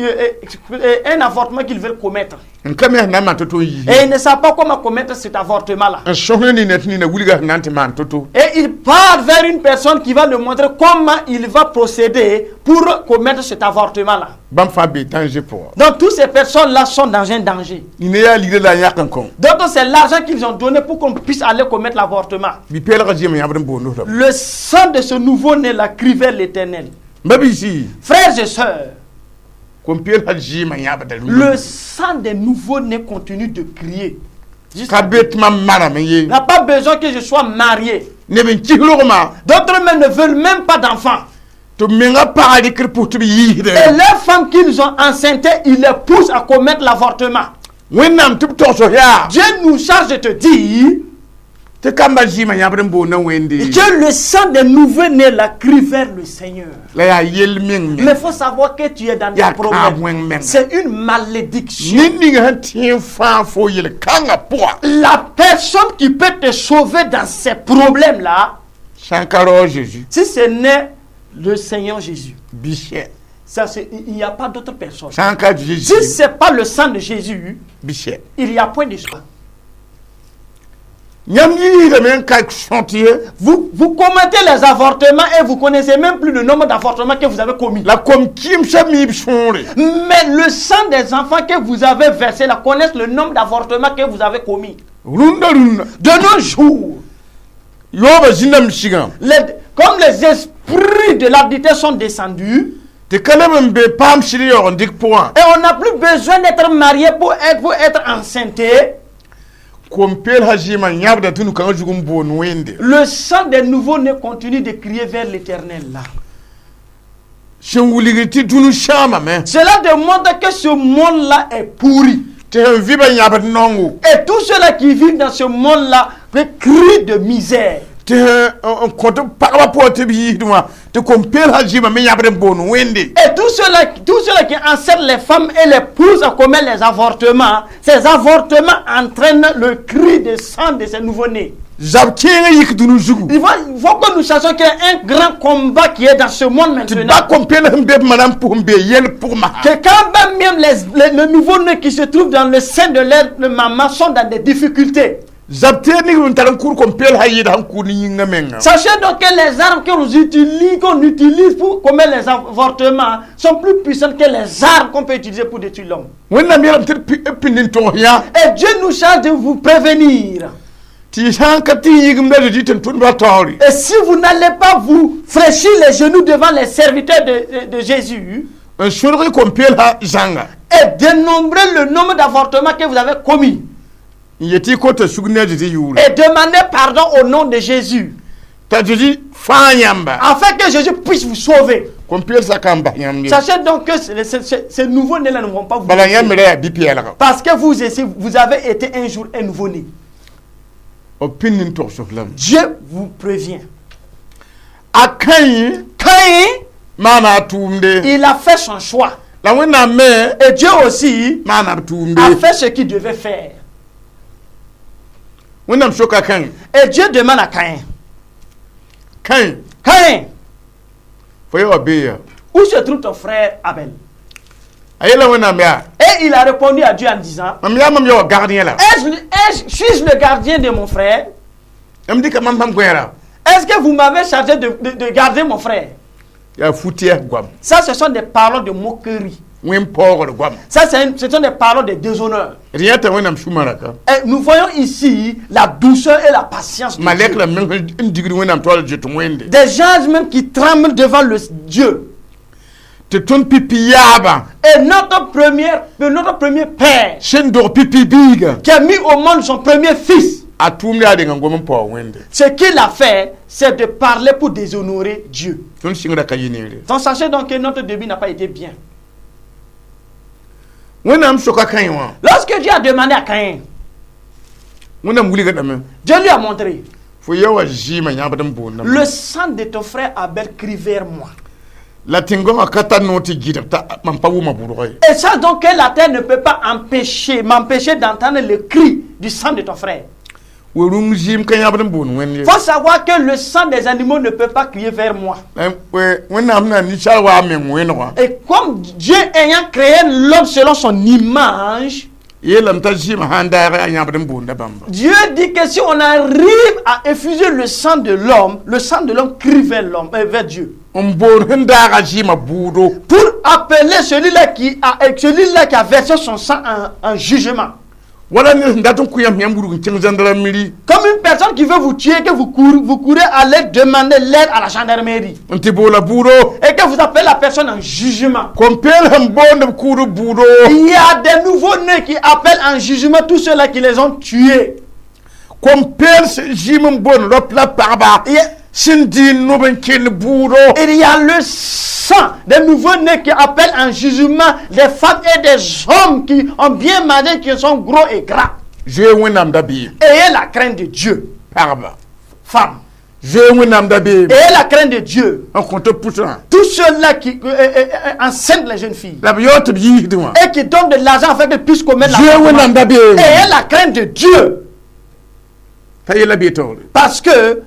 [SPEAKER 3] un avortement qu'ils veulent commettre.
[SPEAKER 2] N ka me sẽn na n maan to-to n yiisi.
[SPEAKER 3] Et ils ne savent pas comment commettre cet avortement-là.
[SPEAKER 2] N sõs ne nina tɩ nina wilga sẽn na n tɩ maan to-to.
[SPEAKER 3] Et il part vers une personne qui va lui montrer comment il va procéder pour commettre cet avortement-là.
[SPEAKER 2] Bãmb fãa bee danger pʋgã.
[SPEAKER 3] Donc toutes ces personnes-là sont dans un danger.
[SPEAKER 2] Nina yaa ligdã la a yãk n kõ.
[SPEAKER 3] D'autres, c'est l'argent qu'ils ont donné pour qu'on puisse aller commettre l'avortement.
[SPEAKER 2] Bi-peelgã zɩɩmã yãbd n boond f
[SPEAKER 3] Le sang de ce nouveau-né-là crie vers l'Éternel.
[SPEAKER 2] Ma-biisi.
[SPEAKER 3] Frères et sœurs,
[SPEAKER 2] Kom-peelsã zɩɩmã yãbda
[SPEAKER 3] le sang des nouveau-nés continue de crier.
[SPEAKER 2] Ka be tɩ mam maname ye.
[SPEAKER 3] Il n'a pas besoin que je sois marié.
[SPEAKER 2] Neb n kis rogmã.
[SPEAKER 3] D'autres même ne veulent même pas d'enfants.
[SPEAKER 2] Tɩ b menga pagã rɩkd pʋs tɩ b yiisdẽ.
[SPEAKER 3] Et leurs femmes qu'ils ont enceintes, ils les poussent à commettre l'avortement.
[SPEAKER 2] Wẽnnaam tɩ b togsg yaa.
[SPEAKER 3] Dieu nous charge de te dire
[SPEAKER 2] Tɩ kambã zɩɩmã yãbd n boondã Wẽnde.
[SPEAKER 3] Que le sang des nouveau-nés la crie vers le Seigneur.
[SPEAKER 2] La yaa yel-meng
[SPEAKER 3] Mais il faut savoir que tu es dans
[SPEAKER 2] Ya
[SPEAKER 3] des problèmes.
[SPEAKER 2] kãab.
[SPEAKER 3] C'est une malédiction.
[SPEAKER 2] Ned ning sẽn tẽ fãa fo yel-kãngã pʋga.
[SPEAKER 3] La personne qui peut te sauver dans ces problèmes-là,
[SPEAKER 2] Sã n ka rao Jésus.
[SPEAKER 3] Si ce n'est le Seigneur Jésus,
[SPEAKER 2] Bɩsɛ.
[SPEAKER 3] Ça, il n'y a pas d'autre personne.
[SPEAKER 2] Sã n ka
[SPEAKER 3] Si
[SPEAKER 2] Jésus.
[SPEAKER 3] ce n'est pas le sang de Jésus,
[SPEAKER 2] Bɩsɛ.
[SPEAKER 3] Il n'y a point de choix.
[SPEAKER 2] Yãmb yiisdame n ka sõt ye.
[SPEAKER 3] Vous, vous commettez les avortements et vous connaissez même plus le nombre d'avortements que vous avez commis.
[SPEAKER 2] La kom-kɩɩmsã mi b sõore.
[SPEAKER 3] Mais le sang des enfants que vous avez versé là connaissent le nombre d'avortements que vous avez commis.
[SPEAKER 2] Rũndã rũndã.
[SPEAKER 3] De nos jours,
[SPEAKER 2] Yaoobã zĩndame sigã.
[SPEAKER 3] Comme les esprits de l'abdité sont descendus,
[SPEAKER 2] Tɩ ka leb n be paam sɩd yaoog n dɩk pʋgã.
[SPEAKER 3] Et on n'a plus besoin d'être marié pour être enceinté.
[SPEAKER 2] Kom-peelsã zɩɩmã yãbda tɩ nu-kãngã zug n boond Wẽnde.
[SPEAKER 3] Le sang des nouveaux-nés continue de crier vers l'Éternel là.
[SPEAKER 2] Sẽn wilgr tɩ dũni sãamame.
[SPEAKER 3] Cela démontre que ce monde-là est pourri.
[SPEAKER 2] Tɩ sẽn vɩbã yãbd naongo.
[SPEAKER 3] Et tous ceux-là qui vivent dans ce monde-là crient de misère.
[SPEAKER 2] Tɩ sẽn n kõt pagba pʋgã tɩ b yiisd wã tɩ kom-peelsã zɩɩmã me yãbd n boond Wẽnde.
[SPEAKER 3] Et tous ceux-là qui enseignent les femmes et les poussent à commettre les avortements, ces avortements entraînent le cri de sang de ces nouveau-nés.
[SPEAKER 2] Zab kẽengã yik dũni zugu.
[SPEAKER 3] Il faut que nous sachions qu'il y a un grand combat qui est dans ce monde
[SPEAKER 2] Tɩ
[SPEAKER 3] maintenant.
[SPEAKER 2] ba kom-peels sẽn be b manam pʋgẽ n be yɛl pʋg masã.
[SPEAKER 3] Que quand même les nouveau-nés qui se trouvent dans le sein de leur de maman sont dans des difficultés.
[SPEAKER 2] Zab teed ning b n tar n kur kom-peelsã yɩɩd sẽn kur ne yĩngã menga.
[SPEAKER 3] Sachez donc que les armes que nous utilisons, qu'on utilise pour commettre les avortements, sont plus puissantes que les armes qu'on peut utiliser pour détruire l'homme.
[SPEAKER 2] Wẽnnaam yeelame tɩ d pĩnd n togs yã.
[SPEAKER 3] Et Dieu nous charge de vous prévenir.
[SPEAKER 2] Tɩ y sã n ka tɩ yĩgimda Zeezi tɩ n tʋndba taoore.
[SPEAKER 3] Et si vous n'allez pas vous fléchir les genoux devant les serviteurs de Jésus
[SPEAKER 2] N sõdg y kom-peelsã zãnga.
[SPEAKER 3] Et dénombrer le nombre d'avortements que vous avez commis
[SPEAKER 2] N yetɩ y kota sug ne a Zeezi yʋʋre.
[SPEAKER 3] Et demander pardon au nom de Jésus
[SPEAKER 2] T'a Zeezi fãa yãmba.
[SPEAKER 3] Afin que Jésus puisse vous sauver.
[SPEAKER 2] Kom-peelsã ka n bas yãmb ye.
[SPEAKER 3] Sachez donc que ces nouveaux-nés-là ne vont pas vous
[SPEAKER 2] Bala
[SPEAKER 3] laisser.
[SPEAKER 2] yãmb me ra yaa bi-pɛɛlga.
[SPEAKER 3] Parce que vous aussi, vous avez été un jour un nouveau-né.
[SPEAKER 2] B pĩnd n togs lame.
[SPEAKER 3] Dieu vous prévient.
[SPEAKER 2] A Kãy
[SPEAKER 3] Caïn,
[SPEAKER 2] maana a tʋʋmde.
[SPEAKER 3] Il a fait son choix.
[SPEAKER 2] La Wẽnnaam me
[SPEAKER 3] Et Dieu aussi
[SPEAKER 2] maana b tʋʋmde.
[SPEAKER 3] A fait ce qu'il devait faire.
[SPEAKER 2] Wẽnnaam soka Kãy.
[SPEAKER 3] Et Dieu demande à Caïn.
[SPEAKER 2] Kãy.
[SPEAKER 3] Caïn,
[SPEAKER 2] Fo ya wa bee ya.
[SPEAKER 3] où se trouve ton frère Abel?
[SPEAKER 2] A yeela Wẽnnaam yaa.
[SPEAKER 3] Et il a répondu à Dieu en disant,
[SPEAKER 2] Mam yaa mam ya wa gagd yẽ la.
[SPEAKER 3] Suis-je le gardien de mon frère?
[SPEAKER 2] M dɩka mam sãm gõeera.
[SPEAKER 3] Est-ce que vous m'avez chargé de garder mon frère?
[SPEAKER 2] Yaa fu-tɛɛs goam.
[SPEAKER 3] Ça, ce sont des paroles de moquerie.
[SPEAKER 2] Wẽn-paoogr goam.
[SPEAKER 3] Ça, ce sont des paroles de déshonneur.
[SPEAKER 2] D yãta Wẽnnaam sũ-maraka.
[SPEAKER 3] Et nous voyons ici la douceur et la patience de
[SPEAKER 2] Malɛk
[SPEAKER 3] Dieu.
[SPEAKER 2] la meng n digd Wẽnnaam taoor zoet Wẽnde.
[SPEAKER 3] Des gens même qui tremblent devant le Dieu.
[SPEAKER 2] Tɩ tõnd pipi yaabã.
[SPEAKER 3] Et notre premier père
[SPEAKER 2] Sẽn dog pipi biiga.
[SPEAKER 3] Qui a mis au monde son premier fils,
[SPEAKER 2] A tʋʋmd yaa reng n gom n paoog Wẽnde.
[SPEAKER 3] Ce qu'il a fait, c'est de parler pour déshonorer Dieu.
[SPEAKER 2] Tõnd sɩngrã ka yɩ neere.
[SPEAKER 3] Donc sachez donc que notre début n'a pas été bien.
[SPEAKER 2] Wẽnnaam soka Kãy wã.
[SPEAKER 3] Lorsque Dieu a demandé à Caïn,
[SPEAKER 2] Wẽnnaam wilgdame.
[SPEAKER 3] Dieu lui a montré,
[SPEAKER 2] Fo ya wa zɩɩmã yãbd n boondame.
[SPEAKER 3] Le sang de ton frère Abel crie vers moi.
[SPEAKER 2] La tẽn-gõngã ka tar noor tɩ gɩdg t'a mam pa wʋma bʋdg ye.
[SPEAKER 3] Et sache donc que la terre ne peut pas m'empêcher d'entendre le cri du sang de ton frère.
[SPEAKER 2] We-rũng zɩɩm ka yãbd n boond Wẽnd ye.
[SPEAKER 3] Il faut savoir que le sang des animaux ne peut pas crier vers moi.
[SPEAKER 2] Wẽnnaam na ninsaal wa a meng wẽnegã.
[SPEAKER 3] Et comme Dieu ayant créé l'homme selon son image,
[SPEAKER 2] Yeelame t'a zɩɩmã sã n daag a yãbd n boonda bãmba.
[SPEAKER 3] Dieu dit que si on arrive à effuser le sang de l'homme, le sang de l'homme crie vers l'homme, vers Dieu.
[SPEAKER 2] N boond sẽn daaga zɩɩmã bʋʋdo.
[SPEAKER 3] Pour appeler celui-là qui a versé son sang en jugement.
[SPEAKER 2] Wala ned sẽn dat n kõ yãmb yãmb wurg n kẽng gendarmerie.
[SPEAKER 3] Comme une personne qui veut vous tuer, que vous courez aller demander l'aide à la gendarmerie.
[SPEAKER 2] N tɩ boola bʋʋdo.
[SPEAKER 3] Et que vous appelez la personne en jugement.
[SPEAKER 2] Kom-peel sẽn boond b kʋʋd bʋʋdo.
[SPEAKER 3] Il y a des nouveaux-nés qui appellent en jugement tous ceux-là qui les ont tués.
[SPEAKER 2] Kom-peel zɩɩm n boond rap la pagba sẽn dɩ n nob n kell bʋʋdo.
[SPEAKER 3] Il y a le sang des nouveaux-nés qui appellent en jugement des femmes et des hommes qui ont bien mangé, qui sont gros et gras.
[SPEAKER 2] Zoe Wẽnnaam dabeem.
[SPEAKER 3] Ayez la crainte de Dieu,
[SPEAKER 2] Pagba.
[SPEAKER 3] Femme.
[SPEAKER 2] Zoe Wẽnnaam dabeem.
[SPEAKER 3] Ayez la crainte de Dieu.
[SPEAKER 2] N kõt b pʋsã.
[SPEAKER 3] Tous ceux-là qui enseignent les jeunes filles
[SPEAKER 2] La b yaood tɩ b yiisdẽ wã.
[SPEAKER 3] Et qui donnent de l'argent afin qu'elles puissent commettre la
[SPEAKER 2] Zoe Wẽnnaam dabeem.
[SPEAKER 3] Ayez la crainte de Dieu.
[SPEAKER 2] T'a yella bee taoore.
[SPEAKER 3] Parce que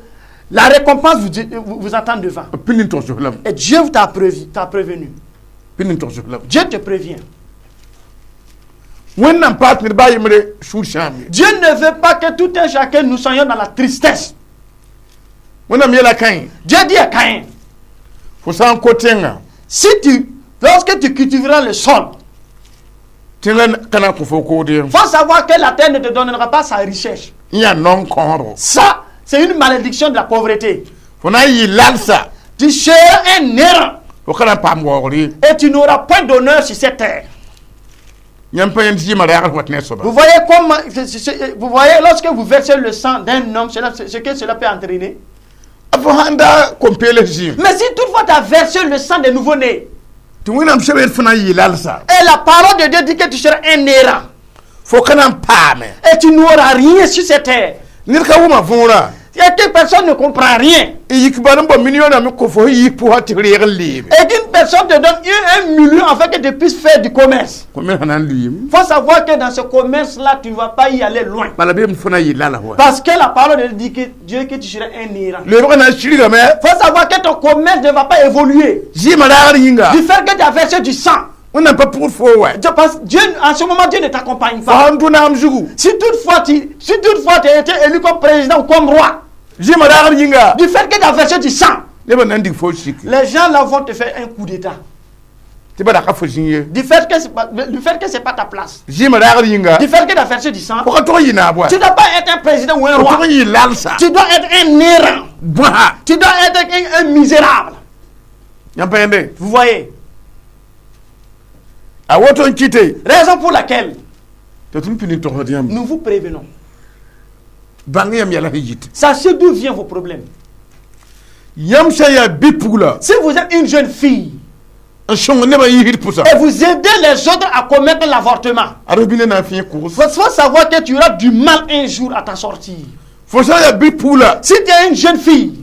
[SPEAKER 3] la récompense vous attend devant.
[SPEAKER 2] B pĩnd n togs lame.
[SPEAKER 3] Et Dieu t'a prévenu.
[SPEAKER 2] Pĩnd n togs lame.
[SPEAKER 3] Dieu te prévient.
[SPEAKER 2] Wẽnnaam pa tɩ ned baa yembre sũur sãam ye.
[SPEAKER 3] Dieu ne veut pas que tout un chacun nous soyons dans la tristesse.
[SPEAKER 2] Wẽnnaam yeela Kãyẽ,
[SPEAKER 3] Dieu dit à Caïn,
[SPEAKER 2] fo sã n ko tẽngã,
[SPEAKER 3] si tu, lorsque tu cultiveras le sol,
[SPEAKER 2] tẽngã ka na n kõ fo kood ye.
[SPEAKER 3] Faut savoir que la terre ne te donnera pas sa richesse.
[SPEAKER 2] N yaa naong kõodo.
[SPEAKER 3] Ça, c'est une malédiction de la pauvreté.
[SPEAKER 2] Fo na n yɩ lalsa,
[SPEAKER 3] Tu seras un errant
[SPEAKER 2] fo ka na n paam waoogr ye.
[SPEAKER 3] Et tu n'auras point d'honneur sur cette terre.
[SPEAKER 2] Yãmb pa yẽnd zɩɩmã raagd wat ne a soaba.
[SPEAKER 3] Vous voyez comment, vous voyez, lorsque vous versez le sang d'un homme, ce que cela peut entraîner.
[SPEAKER 2] A fo sãn da kom-peels zɩɩm,
[SPEAKER 3] Mais si toutefois tu as versé le sang des nouveau-nés,
[SPEAKER 2] tɩ Wẽnnaam sẽb yet fo na n yɩ lalsa,
[SPEAKER 3] et la parole de Dieu dit que tu seras un errant,
[SPEAKER 2] fo ka na n paame.
[SPEAKER 3] Et tu n'auras rien sur cette terre.
[SPEAKER 2] Ned ka wʋma võorã.
[SPEAKER 3] Et que personne ne comprend rien.
[SPEAKER 2] N yik bal n bao million me kõ fo yik pʋsã tɩ reeg n leebe.
[SPEAKER 3] Et qu'une personne te donne 1 million afin que tu puisses faire du commerce.
[SPEAKER 2] Kõ me sã na n lʋɩɩm.
[SPEAKER 3] Il faut savoir que dans ce commerce-là, tu ne vas pas y aller loin.
[SPEAKER 2] Bala beem fo na n yɩ lala wa.
[SPEAKER 3] Parce que la parole de Dieu dit que tu seras un errant.
[SPEAKER 2] Leebgã na n sirgame.
[SPEAKER 3] Il faut savoir que ton commerce ne va pas évoluer.
[SPEAKER 2] Zɩɩmã raagd yĩnga,
[SPEAKER 3] Du fait que tu as versé du sang.
[SPEAKER 2] Wẽnnaam pa pʋgd fo wa.
[SPEAKER 3] Je pense, Dieu, en ce moment, Dieu ne t'accompagne
[SPEAKER 2] Fo
[SPEAKER 3] pas.
[SPEAKER 2] sãn dʋ naam zugu,
[SPEAKER 3] Si toutefois tu as été élu comme président ou comme roi,
[SPEAKER 2] zɩɩmã raagd yĩnga,
[SPEAKER 3] du fait que tu as versé du sang,
[SPEAKER 2] nebã na n dig fo sik
[SPEAKER 3] les gens là vont te faire un coup d'état.
[SPEAKER 2] Tɩ ba raka fo zĩ ye.
[SPEAKER 3] Du fait que c'est pas ta place.
[SPEAKER 2] Zɩɩmã raagd yĩnga,
[SPEAKER 3] Du fait que tu as versé du sang,
[SPEAKER 2] fo ka tog n yɩ naab wa.
[SPEAKER 3] tu ne dois pas être un président ou un
[SPEAKER 2] Fo
[SPEAKER 3] roi.
[SPEAKER 2] tog n yɩ lalsa.
[SPEAKER 3] Tu dois être un errant.
[SPEAKER 2] Bõsa.
[SPEAKER 3] Tu dois être un misérable.
[SPEAKER 2] Yãmb pa yẽnde.
[SPEAKER 3] Vous voyez?
[SPEAKER 2] A woto n kɩte
[SPEAKER 3] Raison pour laquelle
[SPEAKER 2] tɩ tõnd pĩnd n togsd yãmb.
[SPEAKER 3] Nous vous prévenons.
[SPEAKER 2] Bãng yãmb yɛla sẽn yit.
[SPEAKER 3] Sachez d'où viennent vos problèmes.
[SPEAKER 2] Yãmb sã n yaa bi-pugla
[SPEAKER 3] Si vous êtes une jeune fille
[SPEAKER 2] n sõng nebã yiisd pʋsa,
[SPEAKER 3] et vous aidez les autres à commettre l'avortement,
[SPEAKER 2] ad f bĩnã na n fẽe kʋgs.
[SPEAKER 3] il faut savoir que tu auras du mal un jour à t'en sortir.
[SPEAKER 2] Fo sã n yaa bi-pugla
[SPEAKER 3] Si tu es une jeune fille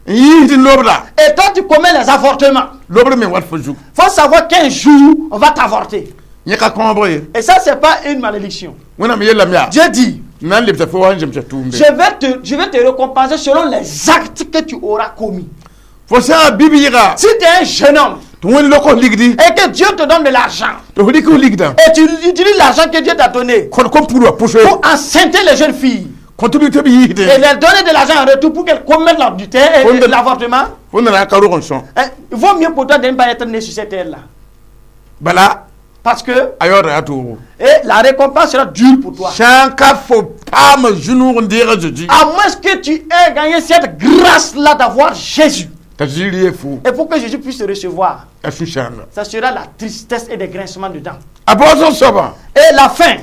[SPEAKER 2] n yiisd lobra,
[SPEAKER 3] et toi tu commets les avortements,
[SPEAKER 2] lobr me wat fo zug.
[SPEAKER 3] Il faut savoir qu'un jour on va t'avorter.
[SPEAKER 2] Yẽ ka kõobg ye.
[SPEAKER 3] Et ça, c'est pas une malédiction.
[SPEAKER 2] Wẽnnaam yeelame yaa,
[SPEAKER 3] Dieu dit,
[SPEAKER 2] n na n lebsa fo wa sẽn zemsa tʋʋmde.
[SPEAKER 3] je vais te récompenser selon les actes que tu auras commis.
[SPEAKER 2] Fo sã n yaa bi-bɩɩga
[SPEAKER 3] Si tu es un jeune homme
[SPEAKER 2] tɩ Wẽnd lok f ligdi,
[SPEAKER 3] et que Dieu te donne de l'argent
[SPEAKER 2] tɩ f rɩk f ligdã
[SPEAKER 3] et tu utilises l'argent que Dieu t'a donné
[SPEAKER 2] kõt kom-pur wã pʋse,
[SPEAKER 3] pour enceinter les jeunes filles
[SPEAKER 2] kõt b tɩ b yiisdẽ,
[SPEAKER 3] et leur donner de l'argent en retour pour qu'elles commettent l'adultère et l'avortement,
[SPEAKER 2] fo na na n ka rog n sõ.
[SPEAKER 3] Hein, il vaut mieux pour toi de ne pas être né sur cette terre-là.
[SPEAKER 2] Bala
[SPEAKER 3] Parce que
[SPEAKER 2] a yaooda yaa toogo.
[SPEAKER 3] Et la récompense sera dure pour toi.
[SPEAKER 2] Sã n ka fo paama zu-noog n deeg a Zeezi,
[SPEAKER 3] À moins que tu aies gagné cette grâce-là d'avoir Jésus.
[SPEAKER 2] T'a Zezi rɩ fo,
[SPEAKER 3] Et pour que Jésus puisse te recevoir,
[SPEAKER 2] a sũ-sãanga.
[SPEAKER 3] Ça sera la tristesse et des grincements de dents.
[SPEAKER 2] A baoosg soabã,
[SPEAKER 3] Et la fin,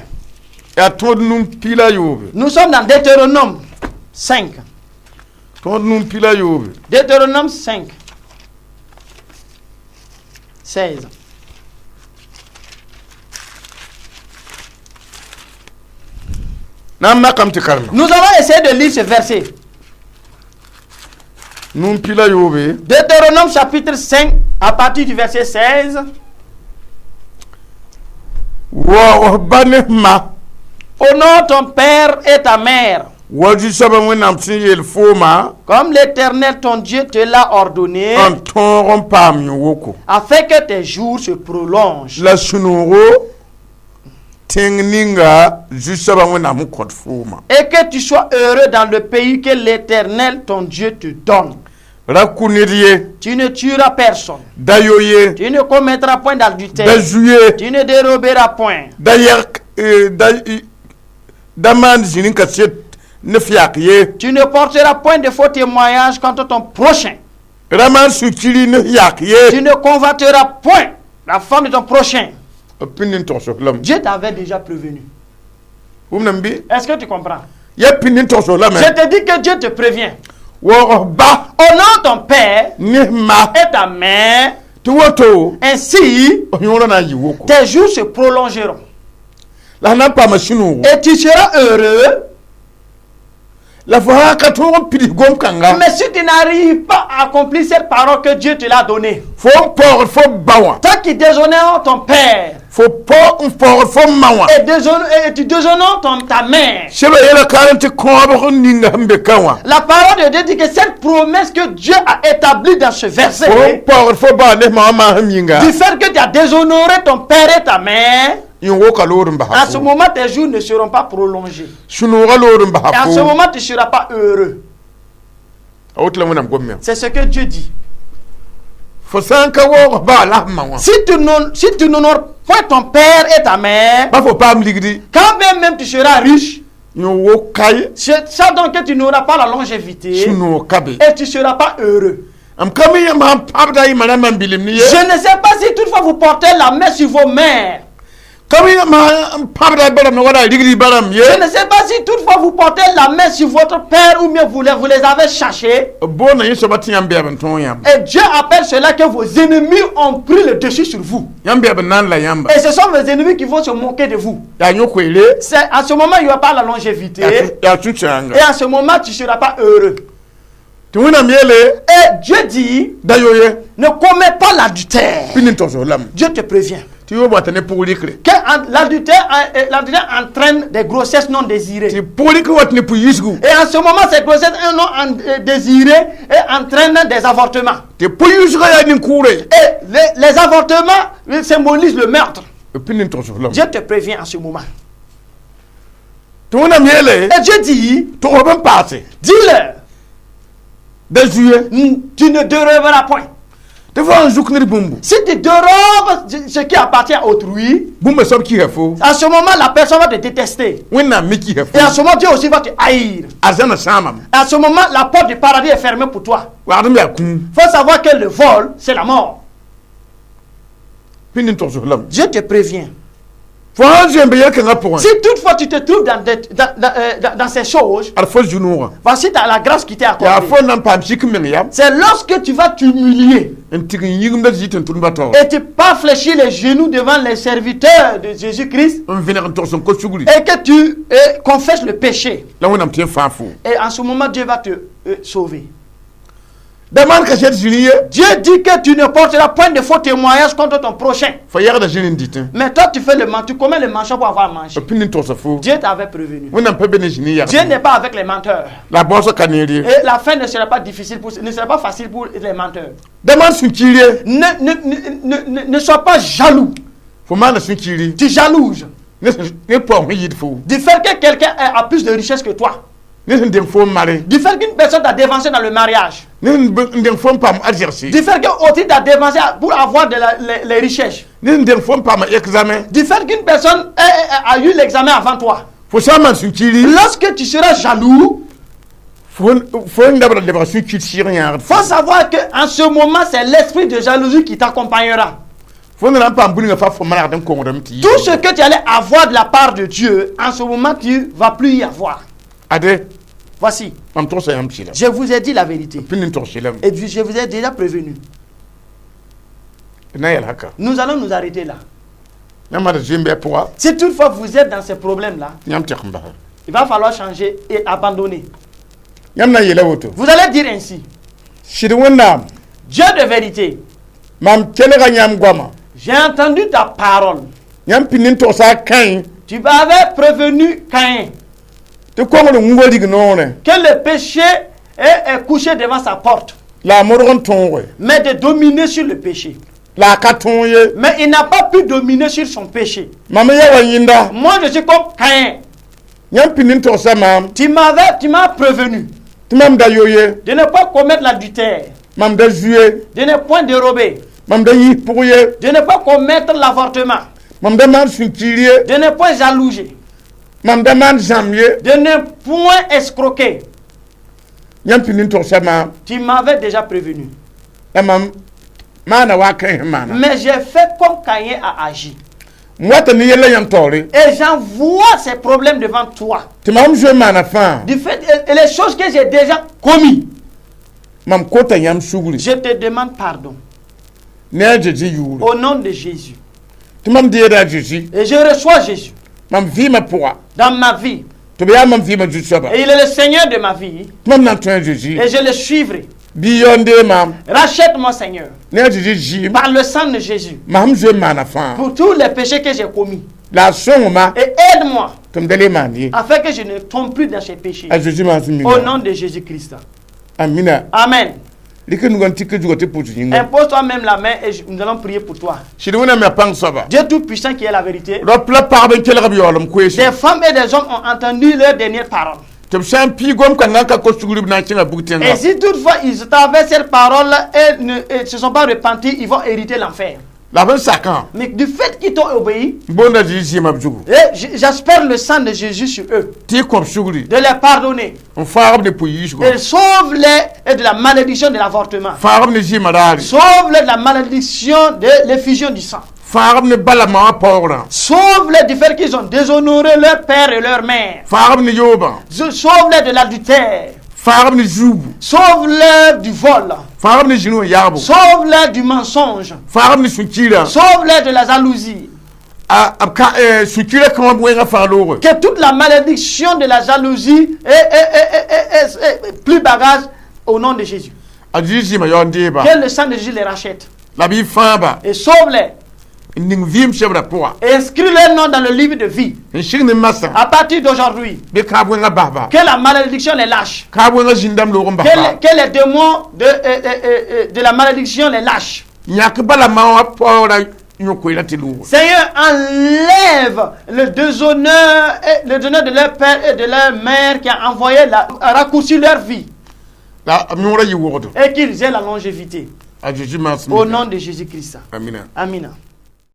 [SPEAKER 2] yaa tõod num piig la yoobe.
[SPEAKER 3] Nous sommes dans Deutéronome 5.
[SPEAKER 2] Tõod num piig la yoobe.
[SPEAKER 3] Deutéronome 5. 16.
[SPEAKER 2] Na n makame tɩ karema.
[SPEAKER 3] Nous allons essayer de lire ce verset.
[SPEAKER 2] Num piig la yoobe.
[SPEAKER 3] Deutéronome chapitre 5, à partir du verset 16.
[SPEAKER 2] Waoog f ba ne f ma,
[SPEAKER 3] Honore ton père et ta mère,
[SPEAKER 2] wa zu-soabã Wẽnnaam sẽn yeel fooma,
[SPEAKER 3] comme l'Éternel ton Dieu te l'a ordonné,
[SPEAKER 2] n tõog n paam yõ-woko,
[SPEAKER 3] afin que tes jours se prolongent.
[SPEAKER 2] La sũ-noogo tẽng ninga zu-soabã Wẽnnaam sẽn kõt fooma.
[SPEAKER 3] Et que tu sois heureux dans le pays que l'Éternel ton Dieu te donne.
[SPEAKER 2] Ra kʋ ned ye.
[SPEAKER 3] Tu ne tueras personne.
[SPEAKER 2] Da yo ye.
[SPEAKER 3] Tu ne commettras point
[SPEAKER 2] Da
[SPEAKER 3] d'adultère.
[SPEAKER 2] zu ye.
[SPEAKER 3] Tu ne déroberas point.
[SPEAKER 2] Da yɛg da maan zĩn n kaset ne f yak ye.
[SPEAKER 3] Tu ne porteras point de faux témoignages contre ton prochain.
[SPEAKER 2] Ra maan sũ-kiri ne f yak
[SPEAKER 3] Tu
[SPEAKER 2] ye.
[SPEAKER 3] Ne convoiteras point la femme de ton prochain.
[SPEAKER 2] B pĩnd n togs f lame.
[SPEAKER 3] Dieu t'avait déjà prévenu.
[SPEAKER 2] Wʋmdame bɩ?
[SPEAKER 3] Est-ce que tu comprends?
[SPEAKER 2] Ya pĩnd n togs f lame.
[SPEAKER 3] Je te dis que Dieu te prévient.
[SPEAKER 2] Waoog f ba
[SPEAKER 3] Honore ton père
[SPEAKER 2] ne f ma,
[SPEAKER 3] et ta mère,
[SPEAKER 2] tɩ woto
[SPEAKER 3] ainsi
[SPEAKER 2] f yõorã na n yɩ woko,
[SPEAKER 3] tes jours se prolongeront.
[SPEAKER 2] La f na n paama sũ-noogo,
[SPEAKER 3] Et tu seras heureux.
[SPEAKER 2] La fo sã n ka tõog n pids gom-kãnga,
[SPEAKER 3] Mais si tu n'arrives pas à accomplir cette parole que Dieu te l'a donnée,
[SPEAKER 2] fo n paoogd fo ba wã,
[SPEAKER 3] toi qui déshonores ton père
[SPEAKER 2] fo pao n paoogd fo ma wã,
[SPEAKER 3] et tu déshonores ta mère,
[SPEAKER 2] sɛba yeela kaarem tɩ kõobg ninga sẽn be ka wã,
[SPEAKER 3] la parole de Dieu dit que cette promesse que Dieu a établie dans ce
[SPEAKER 2] fo n
[SPEAKER 3] verset,
[SPEAKER 2] paoogd fo ba ne f ma wã maasem yĩnga,
[SPEAKER 3] du fait que tu as déshonoré ton père et ta mère,
[SPEAKER 2] Yõ-woka loor n
[SPEAKER 3] En
[SPEAKER 2] basa
[SPEAKER 3] ce
[SPEAKER 2] fo.
[SPEAKER 3] Moment, tes jours ne seront pas prolongés.
[SPEAKER 2] Sũ-noogã loor n
[SPEAKER 3] Et
[SPEAKER 2] basa
[SPEAKER 3] en ce
[SPEAKER 2] fo.
[SPEAKER 3] Moment, tu ne seras pas heureux.
[SPEAKER 2] A woto la Wẽnnaam gom.
[SPEAKER 3] C'est ce que Dieu dit.
[SPEAKER 2] Fo sã n ka waoog ba la f ma wã.
[SPEAKER 3] Si tu n'honores point ton père et ta mère,
[SPEAKER 2] Ba fo paam ligdi.
[SPEAKER 3] Quand même tu seras riche,
[SPEAKER 2] Yõ-wok ka ye.
[SPEAKER 3] C'est ça donc que tu n'auras pas la longévité
[SPEAKER 2] Sũ-noog ka be.
[SPEAKER 3] Et tu ne seras pas heureux.
[SPEAKER 2] M ka mi yãmb sãn pãbda y ma rãmbã n bilim ne ye.
[SPEAKER 3] Je ne sais pas si toutefois vous portez la main sur vos mères.
[SPEAKER 2] Ka mi yãmb sãn pãbda ba rãmb wala rigd ba rãmb ye.
[SPEAKER 3] Je ne sais pas si toutefois vous portez la main sur votre père ou bien vous les avez cherchés.
[SPEAKER 2] B boonda yẽ soaba tɩ yãmb bɛɛb n tõog yãmb.
[SPEAKER 3] Et Dieu appelle cela que vos ennemis ont pris le dessus sur vous.
[SPEAKER 2] Yãmb bɛɛb n na n la yãmba.
[SPEAKER 3] Et ce sont vos ennemis qui vont se moquer de vous.
[SPEAKER 2] Yaa yõ-koeere.
[SPEAKER 3] C'est à ce moment, il n'y aura pas la longévité.
[SPEAKER 2] Yaa sũ-sãanga.
[SPEAKER 3] Et à ce moment, tu ne seras pas heureux.
[SPEAKER 2] Tɩ Wẽnnaam yeele.
[SPEAKER 3] Et Dieu dit,
[SPEAKER 2] Da yo ye.
[SPEAKER 3] Ne commets pas l'adultère.
[SPEAKER 2] Pĩnd n togsg lame.
[SPEAKER 3] Dieu te prévient.
[SPEAKER 2] Tɩ yoobã tɩ ne pʋg-rɩkre.
[SPEAKER 3] Que l'adultère entraîne des grossesses non désirées.
[SPEAKER 2] Tɩ pʋg-rɩkr wa tɩ ne pʋ-yisgu.
[SPEAKER 3] Et en ce moment, ces grossesses non désirées et entraînent des avortements.
[SPEAKER 2] Tɩ pʋ-yisgã yaa nin-kʋʋre.
[SPEAKER 3] Et les avortements symbolisent le meurtre.
[SPEAKER 2] Pĩnd n togsg lame.
[SPEAKER 3] Dieu te prévient en ce moment.
[SPEAKER 2] Tɩ Wẽnnaam yeele.
[SPEAKER 3] Et Dieu dit,
[SPEAKER 2] Togsb n paase.
[SPEAKER 3] Dis-leur,
[SPEAKER 2] Da zu ye.
[SPEAKER 3] Tu ne déroberas point.
[SPEAKER 2] Tɩ fo sãn zuk ned bũmbu.
[SPEAKER 3] Si tu dérobes ce qui appartient à autrui,
[SPEAKER 2] Bũmba soab kisa fo.
[SPEAKER 3] À ce moment, la personne va te détester.
[SPEAKER 2] Wẽnnaam me kisa
[SPEAKER 3] Et à
[SPEAKER 2] fo.
[SPEAKER 3] Ce moment, Dieu aussi va te haïr.
[SPEAKER 2] Arzãna sãamame.
[SPEAKER 3] À ce moment, la porte du paradis est fermée pour toi.
[SPEAKER 2] Wagdem yaa kũum.
[SPEAKER 3] Il faut savoir que le vol, c'est la mort.
[SPEAKER 2] Pĩnd n togsg lame.
[SPEAKER 3] Dieu te prévient.
[SPEAKER 2] Fo sãn zoe n be yel-kãngã pʋgẽ.
[SPEAKER 3] Si toutefois tu te trouves dans, des- dans, dans, euh, dans- dans ces choses,
[SPEAKER 2] Ad fo zu-noogã.
[SPEAKER 3] Voici la grâce qui t'est
[SPEAKER 2] Yaa
[SPEAKER 3] accordée.
[SPEAKER 2] fo na n paam sik meng yam.
[SPEAKER 3] C'est lorsque tu vas t'humilier
[SPEAKER 2] N tig n yĩgimda zĩ tɩ n tʋmdbã taoor.
[SPEAKER 3] Et tu pas fléchir les genoux devant les serviteurs de Jésus-Christ
[SPEAKER 2] N vẽneg n togs n ko sugri.
[SPEAKER 3] Et que tu confesses le péché.
[SPEAKER 2] La Wẽnnaam tɩ n fãag fo.
[SPEAKER 3] Et en ce moment, Dieu va te sauver.
[SPEAKER 2] Da maan kaset zĩri ye.
[SPEAKER 3] Dieu dit que tu ne porteras point de faux témoignages contre ton prochain.
[SPEAKER 2] Fo yagda zĩri n dɩtẽ.
[SPEAKER 3] Mais toi, tu fais le menteur. Tu commets le mensonge pour avoir mangé.
[SPEAKER 2] B pĩnd n togsa fo.
[SPEAKER 3] Dieu t'avait prévenu.
[SPEAKER 2] Wẽnnaam pa be ne zĩni
[SPEAKER 3] Dieu
[SPEAKER 2] yagd.
[SPEAKER 3] N'est pas avec les menteurs.
[SPEAKER 2] La baoosg ka neer ye.
[SPEAKER 3] Et la fin ne sera pas difficile pour, ne sera pas facile pour les menteurs.
[SPEAKER 2] Da maan sũ-kiir ye.
[SPEAKER 3] Ne sois pas jaloux.
[SPEAKER 2] Fo maana sũ-kiiri.
[SPEAKER 3] Tu jalouses.
[SPEAKER 2] Ne ne paoong sẽn yɩɩd fo.
[SPEAKER 3] Du fait que quelqu'un a plus de richesse que toi.
[SPEAKER 2] Ne sẽn deng fo n mare.
[SPEAKER 3] Du fait qu'une personne t'a dévancé dans le mariage.
[SPEAKER 2] Ne sẽn n deng fo n paam arzɛgse.
[SPEAKER 3] Du fait que autrui t'a dévancé pour avoir les richesses.
[SPEAKER 2] Ne sẽn deng fo n paam examen.
[SPEAKER 3] Du fait qu'une personne a eu l'examen avant toi.
[SPEAKER 2] Fo sã n maan sũ-kiiri.
[SPEAKER 3] Lorsque tu seras jaloux,
[SPEAKER 2] Fo n dabda lebg sũ-kiir sɩɩg yãagd.
[SPEAKER 3] Faut savoir qu'en ce moment, c'est l'esprit de jalousie qui t'accompagnera.
[SPEAKER 2] Fo na n paam bũningã fa fo manegd n kongdame tɩ
[SPEAKER 3] Tout ce que tu allais avoir de la part de Dieu, en ce moment, tu ne vas plus y avoir.
[SPEAKER 2] Ade.
[SPEAKER 3] Voici,
[SPEAKER 2] Mam togsa yãmb sɩda.
[SPEAKER 3] Je vous ai dit la vérité.
[SPEAKER 2] Pĩnd n togs lame.
[SPEAKER 3] Et puis, je vous ai déjà prévenu.
[SPEAKER 2] D na n yɛl haka.
[SPEAKER 3] Nous allons nous arrêter là.
[SPEAKER 2] Yãmb ad zoe n bɩ a pʋga.
[SPEAKER 3] Si toutefois vous êtes dans ces problèmes-là,
[SPEAKER 2] Tɩ yãmb tɛk n basa.
[SPEAKER 3] Il va falloir changer et abandonner.
[SPEAKER 2] Yãmb na n yeela woto.
[SPEAKER 3] Vous allez dire ainsi,
[SPEAKER 2] Sɩd Wẽnnaam.
[SPEAKER 3] Dieu de vérité,
[SPEAKER 2] Mam kelga yãmb goama.
[SPEAKER 3] J'ai entendu ta parole.
[SPEAKER 2] Yãmb pĩnd n togsa a Kãẽ.
[SPEAKER 3] Tu m'avais prévenu, Caïn,
[SPEAKER 2] Tɩ kongr wũngã rig noorẽ.
[SPEAKER 3] Que le péché est couché devant sa porte,
[SPEAKER 2] La a modg n tõoge.
[SPEAKER 3] Mais de dominer sur le péché.
[SPEAKER 2] La a ka tõog ye.
[SPEAKER 3] Mais il n'a pas pu dominer sur son péché.
[SPEAKER 2] Mam ya wa yẽnda.
[SPEAKER 3] Moi, je suis comme Caïn.
[SPEAKER 2] Yãmb pĩnd n togsa maam.
[SPEAKER 3] Tu m'as prévenu
[SPEAKER 2] Tɩ mam da yo ye.
[SPEAKER 3] De ne pas commettre l'adultère,
[SPEAKER 2] Mam da zu ye.
[SPEAKER 3] De ne point dérober,
[SPEAKER 2] Mam da yis pʋg ye.
[SPEAKER 3] De ne pas commettre l'avortement,
[SPEAKER 2] Mam da maan sũ-kiir ye.
[SPEAKER 3] De ne point jalouser,
[SPEAKER 2] Mam da maan zãmb ye.
[SPEAKER 3] De ne point escroquer.
[SPEAKER 2] Yãmb pĩnd n togsa maam.
[SPEAKER 3] Tu m'avais déjà prévenu.
[SPEAKER 2] La mam maana wa a Kãẽ sẽn maana.
[SPEAKER 3] Mais j'ai fait comme Caïn a agi.
[SPEAKER 2] M wata ne yella yãmb taoore.
[SPEAKER 3] Et j'en vois ces problèmes devant toi.
[SPEAKER 2] Tɩ mam zoe n maana fãa.
[SPEAKER 3] Du fait, et les choses que j'ai déjà commis,
[SPEAKER 2] Mam kota yãmb sugri.
[SPEAKER 3] Je te demande pardon.
[SPEAKER 2] Ne a Zeezi yʋʋre.
[SPEAKER 3] Au nom de Jésus.
[SPEAKER 2] Tɩ mam deeda a Zeezi.
[SPEAKER 3] Et je reçois Jésus
[SPEAKER 2] Mam vɩɩmã pʋga.
[SPEAKER 3] Dans ma vie.
[SPEAKER 2] Tɩ b yaa mam vɩɩmã zu-soaba.
[SPEAKER 3] Et il est le Seigneur de ma vie.
[SPEAKER 2] Tɩ mam na n tõe a Zeezi.
[SPEAKER 3] Et je le suivrai.
[SPEAKER 2] Bɩ yao n dee maam.
[SPEAKER 3] Rachète-moi, Seigneur.
[SPEAKER 2] Ne a Zeezi zɩɩm.
[SPEAKER 3] Par le sang de Jésus.
[SPEAKER 2] Mam zoe n maana fãa.
[SPEAKER 3] Pour tous les péchés que j'ai commis.
[SPEAKER 2] La a sõng-ma.
[SPEAKER 3] Et aide-moi
[SPEAKER 2] Tɩ m da le maan ye.
[SPEAKER 3] Afin que je ne tombe plus dans ces péchés.
[SPEAKER 2] A Zeezi maan sẽn
[SPEAKER 3] Au
[SPEAKER 2] mina.
[SPEAKER 3] nom de Jésus-Christ.
[SPEAKER 2] Amina.
[SPEAKER 3] Amen.
[SPEAKER 2] Rɩk nuga n tik zugã tɩ pʋʋs yĩnga.
[SPEAKER 3] Impose toi-même la main et nous allons prier pour toi.
[SPEAKER 2] Sɩd Wẽnnaam yaa pãng soaba.
[SPEAKER 3] Dieu Tout-Puissant qui est la vérité.
[SPEAKER 2] Rap la pagb n kelg b yaoolem koeese.
[SPEAKER 3] Des femmes et des hommes ont entendu leur dernière parole.
[SPEAKER 2] Tɩ b sã n pii gom-kãngã ka kos sugr b na n kẽnga bug
[SPEAKER 3] Et
[SPEAKER 2] tẽnga.
[SPEAKER 3] Si toutefois ils avaient cette parole et ne et se sont pas repentis, ils vont hériter l'enfer.
[SPEAKER 2] La b n sakã.
[SPEAKER 3] Mais du fait qu'ils t'ont obéi,
[SPEAKER 2] Boonda Zezi zɩɩmã b zugu.
[SPEAKER 3] Et j'espère le sang de Jésus sur eux,
[SPEAKER 2] Tɩ y kõ b sugri.
[SPEAKER 3] De les pardonner.
[SPEAKER 2] N faag b ne pʋ-yiisgo.
[SPEAKER 3] Et sauve-les et de la malédiction de l'avortement.
[SPEAKER 2] Faag b ne zɩɩmã raare.
[SPEAKER 3] Sauve-les de la malédiction de l'effusion du sang.
[SPEAKER 2] Faag b ne bala ma wã paoogrã.
[SPEAKER 3] Sauve-les du fait qu'ils ont déshonoré leur père et leur mère.
[SPEAKER 2] Faag b ne yoobã.
[SPEAKER 3] Sauve-les de l'adultère.
[SPEAKER 2] Faag b ne zuubu.
[SPEAKER 3] Sauve-les du vol.
[SPEAKER 2] Faag b ne zĩnu n yaabo.
[SPEAKER 3] Sauve-les du mensonge.
[SPEAKER 2] Faag b ne sũ-kiirã.
[SPEAKER 3] Sauve-les de la jalousie.
[SPEAKER 2] A b ka sũ-kiirã kã wã b wẽngã fãa looge.
[SPEAKER 3] Que toute la malédiction de la jalousie est plus bagage au nom de Jésus.
[SPEAKER 2] A Zezi zɩɩmã yaool n deeba.
[SPEAKER 3] Que le sang de Jésus les rachète.
[SPEAKER 2] La b y fãaba.
[SPEAKER 3] Et sauve-les.
[SPEAKER 2] N ning vɩɩm sebrã pʋga.
[SPEAKER 3] Et inscris leur nom dans le livre de vie.
[SPEAKER 2] N sig ne masã.
[SPEAKER 3] À partir d'aujourd'hui,
[SPEAKER 2] Bɩ kãab wẽngã basba.
[SPEAKER 3] Que la malédiction les lâche.
[SPEAKER 2] Kãab wẽngã zĩndame loog n basba.
[SPEAKER 3] Que les démons de la malédiction les lâchent.
[SPEAKER 2] Yãk bala ma wã paoogrã yõ-koeerã tɩ loog.
[SPEAKER 3] Seigneur, enlève le déshonneur, et le déshonneur de leur père et de leur mère qui a envoyé a raccourci leur vie
[SPEAKER 2] La b yõorã yɩ wogdo.
[SPEAKER 3] Et qu'ils aient la longévité.
[SPEAKER 2] A Zeezi maasem.
[SPEAKER 3] Au nom de Jésus-Christ.
[SPEAKER 2] Amina.
[SPEAKER 3] Amina.